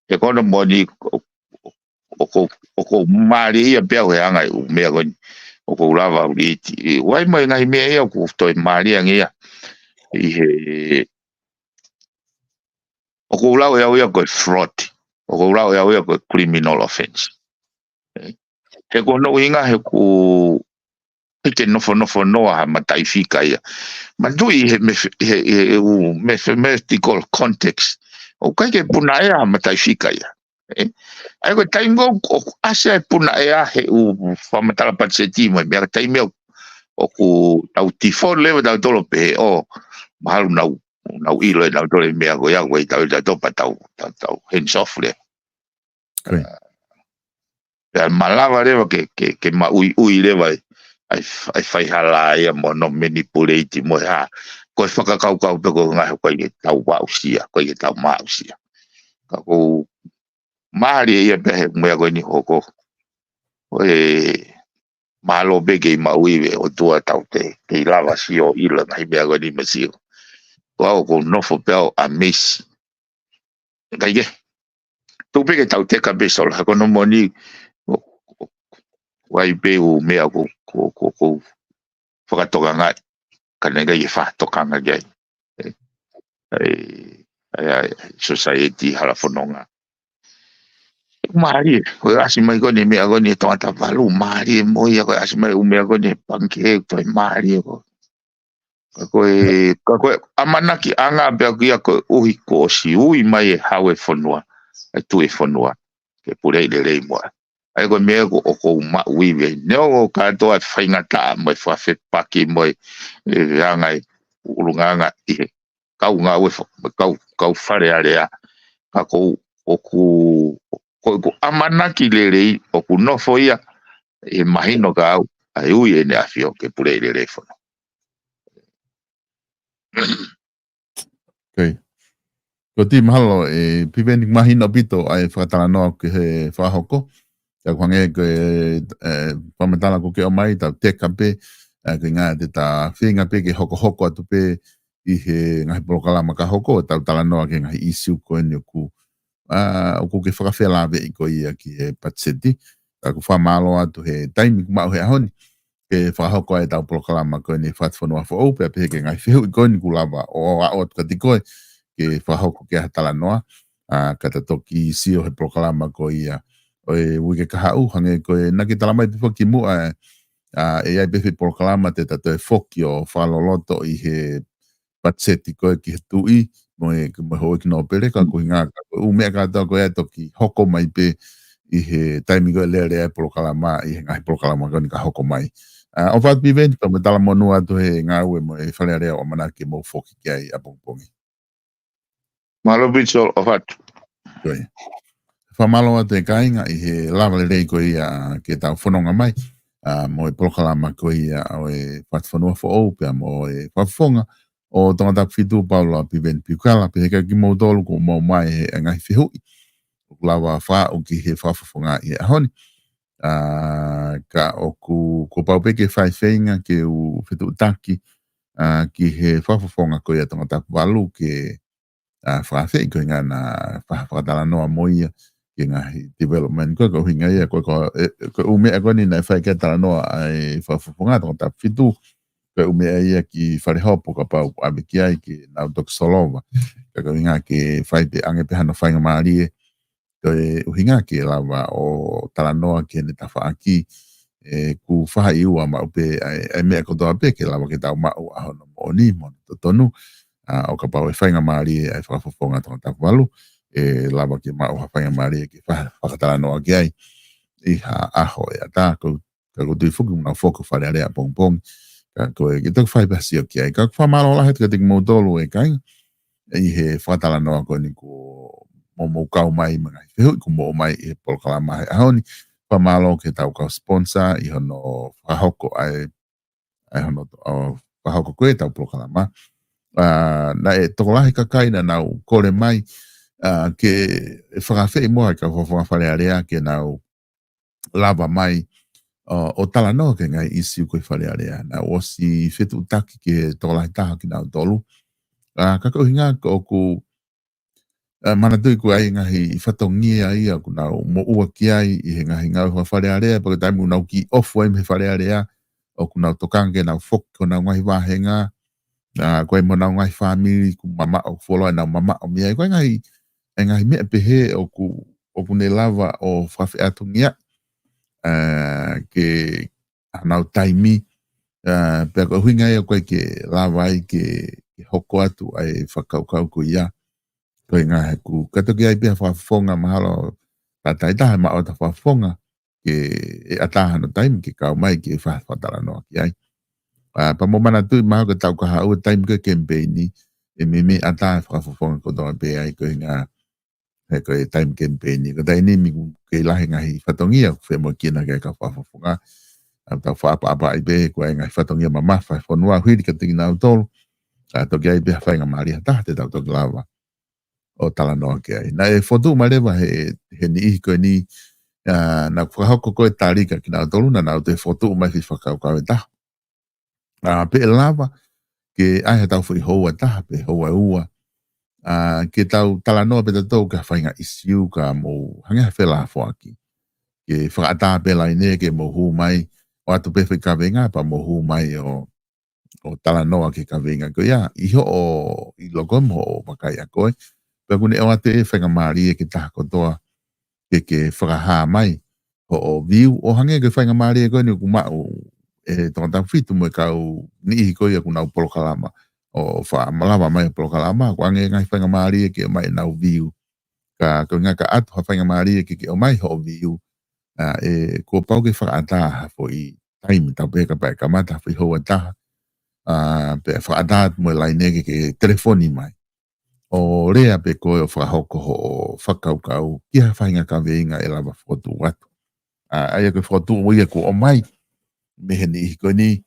He ko hono moʻoni ʻo, ʻo, ʻoku, ʻoku mālie ia pea ʻoku ʻi ai e ngaahi ʻū meʻa ko eni. ʻOku ou lava ʻuli iti. ʻI ai mo e ngaahi meʻa ia ʻoku toe mālie ange ia. ʻI he, ʻoku ou lau ʻe au ia ko e fraud. ʻOku ou lau ʻe au ia ko e criminal offense. He ko hono ʻuhinga he ʻoku ʻikai ke nofonofo noa ha mataʻifika ia. Manatuʻi he mef-, he, he, he ʻū mathematical context. ʻOku ʻikai ke punaʻea ha mataʻifika ia. ʻE? ʻA ia ko e taimi ʻoku, ʻoku ʻasi ai e punaʻea he ʻū fakamatala patiseti mo e meʻa ka taimi ʻoku, ʻoku tau default leva tautolu pē ʻo mahalo nau, nau ʻilo ʻe nautolu e meʻa ko ia ko e tau, tau, tau, tau, tau hands off leva. Pea malava leva ke, ke, ke maʻuiʻui leva ai, ai, ai faihala ia mo hono manipulate mo e hā. Ko e fakakaukau pē ko e ngaahi ko e tau aʻusia, ko e tau maʻusia. Ka ʻoku mālie ia pē he meʻa ko eni hoko. Ko e mālō pē kei maʻui ʻe he ʻOtua tau te, kei lava sio ʻilo ngaahi meʻa ko eni masio. Ko au ʻoku ou nofo pē au amazed. Kae kehe. Tuku pē ke tau teka pē solo. He ko hono moʻoni, ʻo, ʻo, ʻoku ʻi ai pē ʻū meʻa ʻoku, ʻoku, ʻoku, ʻoku ou fakatokangaʻi. Ka naʻe ʻikai ke fakatokanga ki ai. ʻE, ʻe, ʻe, ʻe, society hala fononga. Mālie, ko e ʻasi mai ko eni meʻa ko eni Tongatapu valu, mālie mo ia ko e ʻasi mai ʻū meʻa ko eni pangikē, ko e mālie ko. Ka ko e, ka ko e ʻamanakiʻanga pē ʻaʻaku ia koeʻuhi kuo ʻosi ui mai e hau e fonua, e tuʻi e fonua, ke puleʻi lelei mo ia. ʻA ia ko e meʻa ko ē ʻoku ou maʻu ʻi he, neongo kātoa e faingataʻa mo e fakafepaki mo e, e anga e ʻulungaanga ʻi he kau ngāue fo-, kau, kau Fale Alea. Ka ko ʻeku, ʻoku, ko ʻeku ʻamanaki lelei, ʻoku nofo ia, ʻe mahino kia au, ʻa e ui ʻEne ʻAfio ke puleʻi lelei e fonua. Okay. Ko e tī mahalo, ʻe, Piveni, mahino ʻaupito ʻa e fakatalanoa ki he fakahoko. Ka ʻoku hangē ko e, ʻe, fakamatala ʻoku ke ʻomai, tau teka pē, ʻe, ko e ngaahi te ta feinga pē ke hokohoko atu pē ʻi he ngaahi polokalama ka hoko, tau talanoa ki he ngaahi ʻīsiu ko eni ʻoku, ʻa, ʻoku ke fakafelāveʻi ko ia ki he patiseti. Ka ʻoku fakamālō atu he taimi kuo maʻu he ʻaho ni, ke fakahoko ai ʻetau polokalama ko eni Fakafonua Foʻou, pea pehē ki he ngaahi fehuʻi ko eni kuo lava ʻo aʻu atu kiate koe, ke fakahoko ki ai ha talanoa, ʻa, ka ta toki sio he polokalama ko ia, ʻo e uike kahaʻu, hangē ko e naʻa ke talamai pē foki muʻa, ʻa, ʻe ʻi ai pē foʻi polokalama te ta toe foki ʻo fakaloloto ʻi he patiseti ko ē ki he tuʻi, mo e, mo e houʻeiki nōpele, ka ko e ʻuhinga ka ko e ʻū meʻa kātoa ko ē ʻe toki hoko mai pē ʻi he taimi ko ē ʻe lele ai e polokalama, ʻi he ngaahi polokalama ko eni ka hoko mai. ʻA, ʻofa atu Piveni, pea mo e talamonū atu he ngāue mo e Fale Alea ʻoku ʻamanaki ke mou foki ki ai ʻapongipongi. Mālō Pito, ʻofa atu. Ko ia. Fakamālō atu e kāinga ʻi he lava lelei ko ia ke tau fononga mai, ʻa, mo e polokalama ko ia ʻo e Fatufonua Foʻou pea mo e Fakafofonga ʻo Tongatapu Fitu, Paula Piveni Piukala, pea ʻikai kimoutolu kuo mou ʻomai he ngaahi fehuʻi ʻoku lava faʻu ki he Fakafofonga ʻi he ʻaho ni. ʻA, ka ʻoku, kuo pau pē ke fai feinga ke u fetuʻutaki, ʻa, ki he Fakafofonga ko ia Tongatapu Valu ke, ʻa, fakaafeʻi ko e ʻuhinga naʻa fa-, fakatalanoa mo ia ki he ngaahi development ko ē, ko e ʻuhinga ia ko e, ko e, ʻe, ko e ʻū meʻa ko eni naʻe fai ki ai e talanoa ʻa e Fakafofonga Tongatapu Fitu, ko e ʻū meʻa ia ki Falehopo kapau ʻe ʻave ki ai ke nau toki solova. Ka ko e ʻuhinga ke fai pē ange pē hano faingamālie, ko e ʻuhinga ke lava ʻo talanoa ki heʻene tafaʻaki, ʻe, kuo faʻa ʻi ua maʻu pē ʻa e, ʻa e meʻa kotoa pē ke lava ke tau maʻu ʻa hono moʻoni mo hono totonu, ʻa, ʻo kapau ʻe faingamālie ʻa e Fakafofonga Tongatapu Valu, ʻe lava ke maʻu ha faingamālie ke fa-, fakatalanoa ki ai ʻi ha ʻaho ʻe ʻatā, ko, ka ʻoku ou tui foki ʻoku nau foki ki Fale Alea ʻapongipongi. Ka ko e, ke toki fai pē ha sio ki ai. Ka ʻoku fakamālō lahi atu kiate kimoutolu e kāinga ʻi he fakatalanoa ko eni kuo mou, mou kau mai mo e ngaahi fehuʻi kuo mou ʻomai ʻi he polokalama he ʻaho ni. Fakamālō ki heʻetau kau sponsor ʻi hono fakahoko ʻa e, ʻa e hono, ʻo, fakahoko ko ē ʻetau polokalama. ʻA, naʻe tokolahi kakai naʻa nau kole mai, ʻa, ke fakaafeʻi muʻa e kau Fakafofonga Fale Alea ke nau lava mai, ʻo, ʻo talanoa ki he ngaahi ʻīsiu ko ē ʻi Fale Alea. Naʻa ku ʻosi fetuʻutaki ki he tokolahi taha kinautolu. ʻA, ka ko e ʻuhinga ko ʻeku, ʻa, manatuʻi ko e ʻi ai e ngaahi fatongia ia ʻoku nau moʻua ki ai ʻi he ngaahi ngāue ʻa Fale Alea, pea ko e taimi ʻoku nau kiʻi ʻofa ai mei he Fale Alea, ʻoku nau tokanga ke nau foki ki honau ngaahi vāhenga, ʻa, ko e mo honau ngaahi fāmili kuo mamaʻo, fuoloa ʻenau mamaʻo mei ai. Ko e ngaahi, e ngaahi meʻa pehē ʻoku, ʻoku ne lava ʻo fakafeʻātungia, ʻa, ke ʻa honau taimi, ʻa, pea ko e ʻuhinga ia ʻoku ʻikai ke lava ai ke, ke hoko atu ʻa e fakakaukau ko ia. Ko e ʻuhinga he ʻoku, ka toki ʻi ai pē ha Fakafofonga mahalo tātāitaha ʻe maʻu ʻe ha Fakafofonga ke ʻe ʻatā hano taimi ke kau mai ke fa-, fakatalanoa ki ai. ʻA, pea mou manatuʻi mahalo ko e taʻu kahaʻu e taimi ko ē kemipeini, ʻe meimei ʻatā e Fakafofonga kotoa pē ai ko e ʻuhinga he ko e taimi kemipeini. Ko e taimi ni ʻoku kei lahi e ngaahi fatongia ʻoku femoʻuekina ki ai e kau Fakafofonga. ʻA, tau fakaʻapaʻapaʻi pē ko e ngaahi fatongia mamafa ʻo e fonua, hili kiate kinautolu. ʻA, toki ʻi ai pē ha faingamālie ha taha te tau toki lava ʻo talanoa ki ai. Naʻe fokotuʻu mai leva he, he niʻihi ko eni, ʻa, naʻa ku fakahoko ko ē tali kia kinautolu, naʻa nau toe fokotuʻu mai e foʻi fakakaukau ʻe taha. ʻA, pe ʻe lava ke ʻi ai haʻatau foʻi houa ʻe taha pe houa ʻe ua, ʻa, ke tau talanoa pē tautolu ki ha faʻahinga ʻīsiu ka mou hangē ha felāfoaki. Ke fakaʻatā pē laine ke mou hū mai, ʻoatu pē foʻi kaveinga pea mou hū mai ʻo, ʻo talanoa ki he kaveinga ko ia, ʻi hoʻo ʻilo ko ē mo hoʻo vakai ʻa koe. Pea ʻoku ne ʻoatu e faingamālie ki he taha kotoa ke, ke fakahā mai hoʻo view, ʻo hangē ko e faingamālie ko eni ʻoku maʻu ʻe Tongatapu Fitu mo e kau niʻihi ko ia ʻoku nau polokalama, ʻo fa-, malava mai polokalama, ʻoku ʻi ai e ngaahi faingamālie ke ʻomai ʻenau view. Ka ko e ʻuhinga ka ʻoatu ha faingamālie ke, ke ʻomai hoʻo view, ʻa, ʻe, kuo pau ke fakaʻatā ha foʻi taimi, tau pehē kapau ʻe kamata ha foʻi houa ʻe taha, ʻa, pea fakaʻatā atu mo e laine ke, ke telefoni mai ʻo lea pē koe ʻo fakahoko hoʻo fakakaukau ki ha faʻahinga kaveinga ʻe lava fokotuʻu atu. ʻA, ʻa ia ko e fokotuʻu ia kuo ʻomai mei he niʻihi ko eni,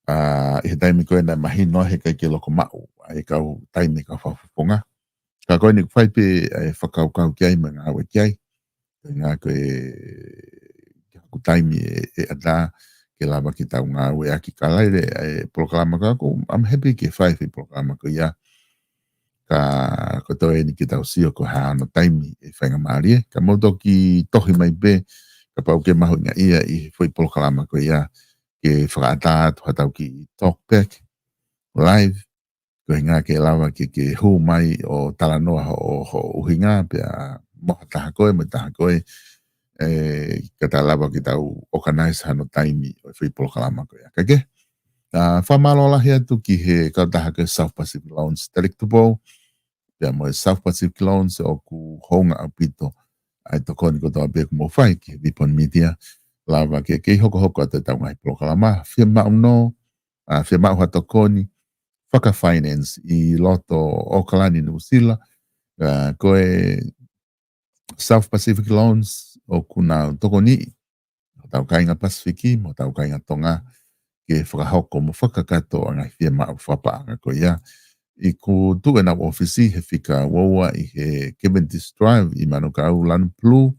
ʻa, ʻi he taimi ko ē naʻe mahino ai he ʻikai ke loko maʻu ʻa e kau taimi e kau Fakafofonga. Ka ko eni ʻoku fai pē ʻa e fakakaukau ki ai mo e ngāue ki ai. Ko e ʻuhinga ko e, ki haku taimi ʻe, ʻe ʻatā ke lava ke tau ngāueʻaki, ka lahi e, e polokalama ka ʻoku, I'm happy ke fai e foʻi polokalama ko ia. Ka ko e toe eni ke tau sio ko e hā hono taimi ʻe faingamālie. Ka mou toki tohi mai pē kapau ʻoku ke mahuʻingaʻia ʻi he foʻi polokalama ko ia ke fakaʻatā atu haʻatau kiʻi talk back live. Ko e ʻuhinga ke lava ke, ke hū mai ʻo talanoa hoʻo, hoʻo ʻuhinga pea mo ha taha ko ē, mo e taha ko ē. ē, ka ta lava ke tau organize hano taimi ʻo e foʻi polokalama ko ia. Ka ke, ʻa, fakamālō lahi atu ki he kautaha ko e South Pacific Loans Telektupo, pea mo e South Pacific Loans ʻoku hounga ʻaupito ʻa e tokoni kotoa pē kuo mou fai ki he Vipon Media, lava ke kei hokohoko atu ʻetau ngaahi polokalama, fiemaʻu nō, ʻa, fiemaʻu ha tokoni faka-finance ʻi loto ʻAokalani, Nuʻusila, ʻa, ko e South Pacific Loans ʻoku nau tokoniʻi hotau kāinga Pasifiki, mo hotau kāinga Tonga, ke fakahoko mo fakakakato ʻa e ngaahi fiemaʻu fakapaʻanga ko ia. ʻOku tuʻu ʻenau ʻōfisi he fika ua ua ʻi he Cavendish Drive ʻi Manukau, lanu pulū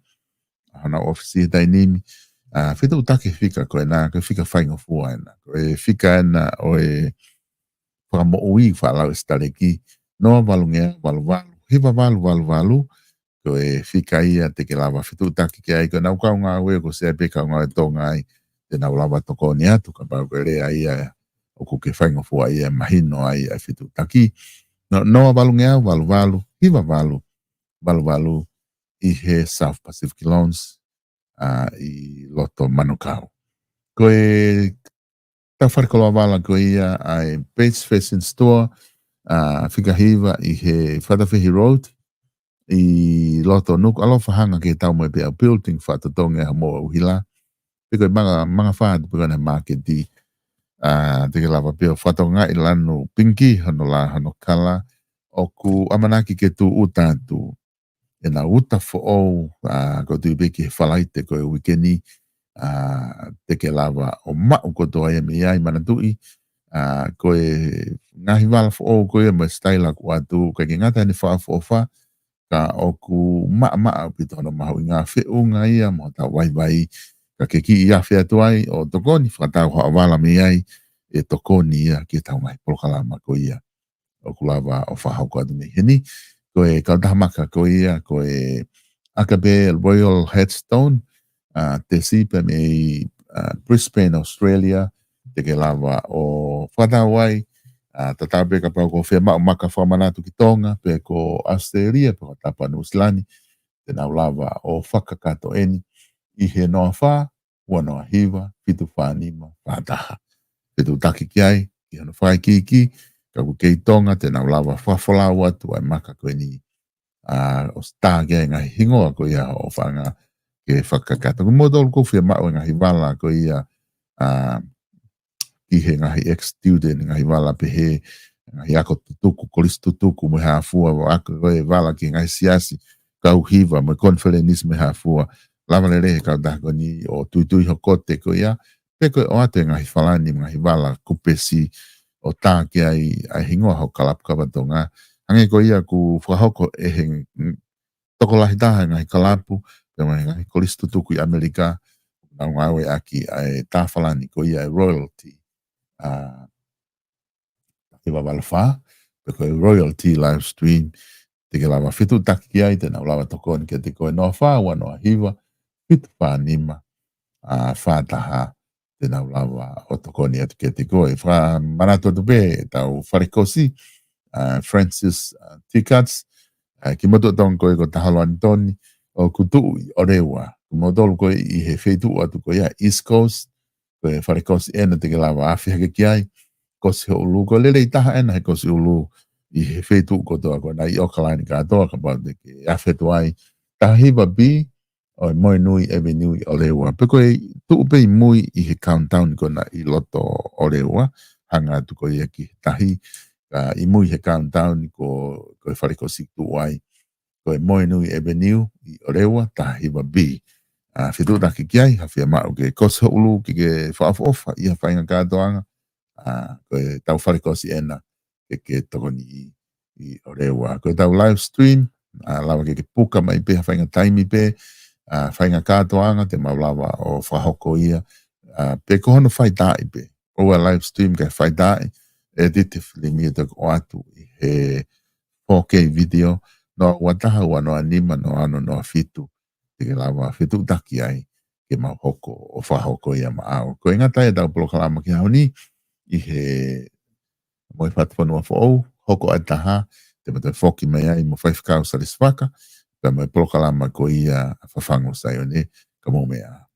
ʻa honau ʻōfisi he taimi ni. ʻA, fetuʻutaki he fika ko ena, ko e fika faingofua ena. Ko e fika ena ʻo e fakamoʻui fakalau ʻa e Sitaleki, noa valungeau valu valu, hiva valu valu valu, ko e fika ia te ke lava fetuʻutaki ki ai. Ko ʻenau kau ngāue, ko e sēpē kau ngāue Tonga ai, te nau lava tokoni atu, kapau ko e lea ia ʻoku ke faingofua ai ʻo mahino ai ʻa e fetuʻutaki. No, noa valungeau valu valu, hiva valu valu valu ʻi he South Pacific Loans, ʻa, ʻi loto Manukau. Ko e tau fale koloa vala ko ia ʻa e Bates Fashion Store, ʻa, fika hiva ʻi he Fatafehi Road, ʻi loto Nukuʻalofa, hanga ke tau mai pē ʻa e building fakatotongi ʻa e homo ʻuhila. Pe ko e manga, manga fā atu pe ko e ʻene māketi, ʻa, te ke lava pē ʻo fakatokangaʻi lanu pingikī hono lā, hono kala, ʻoku ʻamanaki ke tūʻuta atu ʻenau uta foʻou, ʻa, ʻoku tui pē ki he Falaite ko e uike ni, ʻa, te ke lava ʻo maʻu kotoa ia mei ai. Manatuʻi, ʻa, ko e ngaahi vala foʻou ko ia mo e sitaila kuo ʻoatu, ʻikai ke ngata ʻene fakaʻofoʻofa, ka ʻoku maʻamaʻa ʻaupito hono mahuʻinga, feʻunga ia mo hotau vaivai, ka ke kiʻi afe atu ai ʻo tokoni fakatau haʻo vala mei ai, ʻe tokoni ia ki heʻetau ngaahi polokalama ko ia ʻoku lava ʻo fakahoko atu mei heni. Ko e kautaha maka ko ia, ko e Akape Royal Headstone, ʻa, tesi pē mei, ʻa, Brisbane, Australia, te ke lava ʻo fakatau ai, ʻa, tatau pē kapau ʻoku ke fiemaʻu maka fakamanatu ki Tonga, pe ko Australia, pe ko Tāpua Nuʻusila ni, te nau lava ʻo fakakakato eni ʻi he noa fā, ua noa hiva, fitu fā nima, fā taha. Fetuʻutaki ki ai, ki hono fakaikiiki, ka ʻoku kei Tonga, te nau lava fakafolau atu ʻa e maka ko eni, ʻa, ʻosi tā ki ai e ngaahi hingoa ko ia ʻo e fanga ke fakakakato. Ko kimoutolu ʻoku fiemaʻu e ngaahi vala ko ia, ʻa, ki he ngaahi ex-student, ngaahi vala pehē, ngaahi ako tutuku, kolisi tutuku mo e hā fua, ako ko e vala ki he ngaahi siasi, kau hiva mo e konifelenisi mo e hā fua. Lava lelei he kautaha ko eni ʻo tuitui ho kote ko ia, pe ko e ʻoatu e ngaahi falani, ngaahi vala kupesi ʻo tā ki ai ʻa e hingoa ho kalapu kava Tonga. Hangē ko ia ʻoku fakahoko ʻe he, mm, tokolahi taha e ngaahi kalapu, pe mo e ngaahi kolisi tutuku ʻi ʻAmelika, nau ngāueʻaki ʻa e tā falani ko ia e royalty, ʻa, hiva valu fā, pe ko e royalty live stream, te ke lava fetuʻutaki ki ai, te nau lava tokoni kiate koe, noa fā, ua noa hiva, fitu fā nima, ʻa, fā taha, te nau lava ʻo tokoni atu kiate koe. Fakamanatu atu pē ʻetau falekosi, ʻa, Francis, ʻa, Tickets, ʻa, kimoutolu Tonga ko ē ko Tahaloa Anitoni, ʻoku tuʻu ʻi ʻOleua. Kimoutolu ko ē ʻi he feituʻu atu ko ia East Coast, ko e falekosi ena te ke lava afe hake ki ai, Kosi ho ʻulu, ko e lelei taha ena he Kosi ʻulu ʻi he feituʻu kotoa ko ena ʻi ʻAokalani kātoa, kapau te ke afe atu ai, taha hiva B, ʻo e Moenui Avenue ʻi ʻOleua. Pe ko e tuʻu pē ʻi mui ʻi he Countdown ko ena ʻi loto ʻOleua, hanga atu ko ia ki he tahi, ka ʻi mui he Countdown ko, ko e falekosi tuʻu ai, ko e Moenui Avenue ʻi ʻOleua, taha hiva B. ʻA, fetuʻutaki ki ai, ha fiemaʻu ke kosi ho ʻulu, ke ke fakaʻofoʻofa ʻi ha faʻahinga kātoanga, ʻa, ko ʻetau falekosi ena ke ke tokoni ʻi, ʻi ʻOleua. Ko ʻetau live stream, ʻa, lava ke ke puka mai pē ha faʻahinga taimi pē, ʻa, faʻahinga kātoanga, te mau lava ʻo fakahoko ia, ʻa, pe ko hono faitaaʻi pē. ʻOua live stream kae faitaaʻi, edit e filimi ʻo toki ʻoatu ʻi he four K video, noa ua taha, ua noa nima, noa ono, noa fitu, te ke lava fetuʻutaki ai, ke mau hoko ʻo fakahoko ia maʻau. Ko e ngata ʻetau polokalama ki he ʻaho ni, ʻi he Moʻui Fatufonua Foʻou, hoko ʻa e taha, te mau toe foki mai ai mo Faifekau Salesi Vaka, pea mo e polokalama ko ia Fafangu Saione, ka mou meʻa.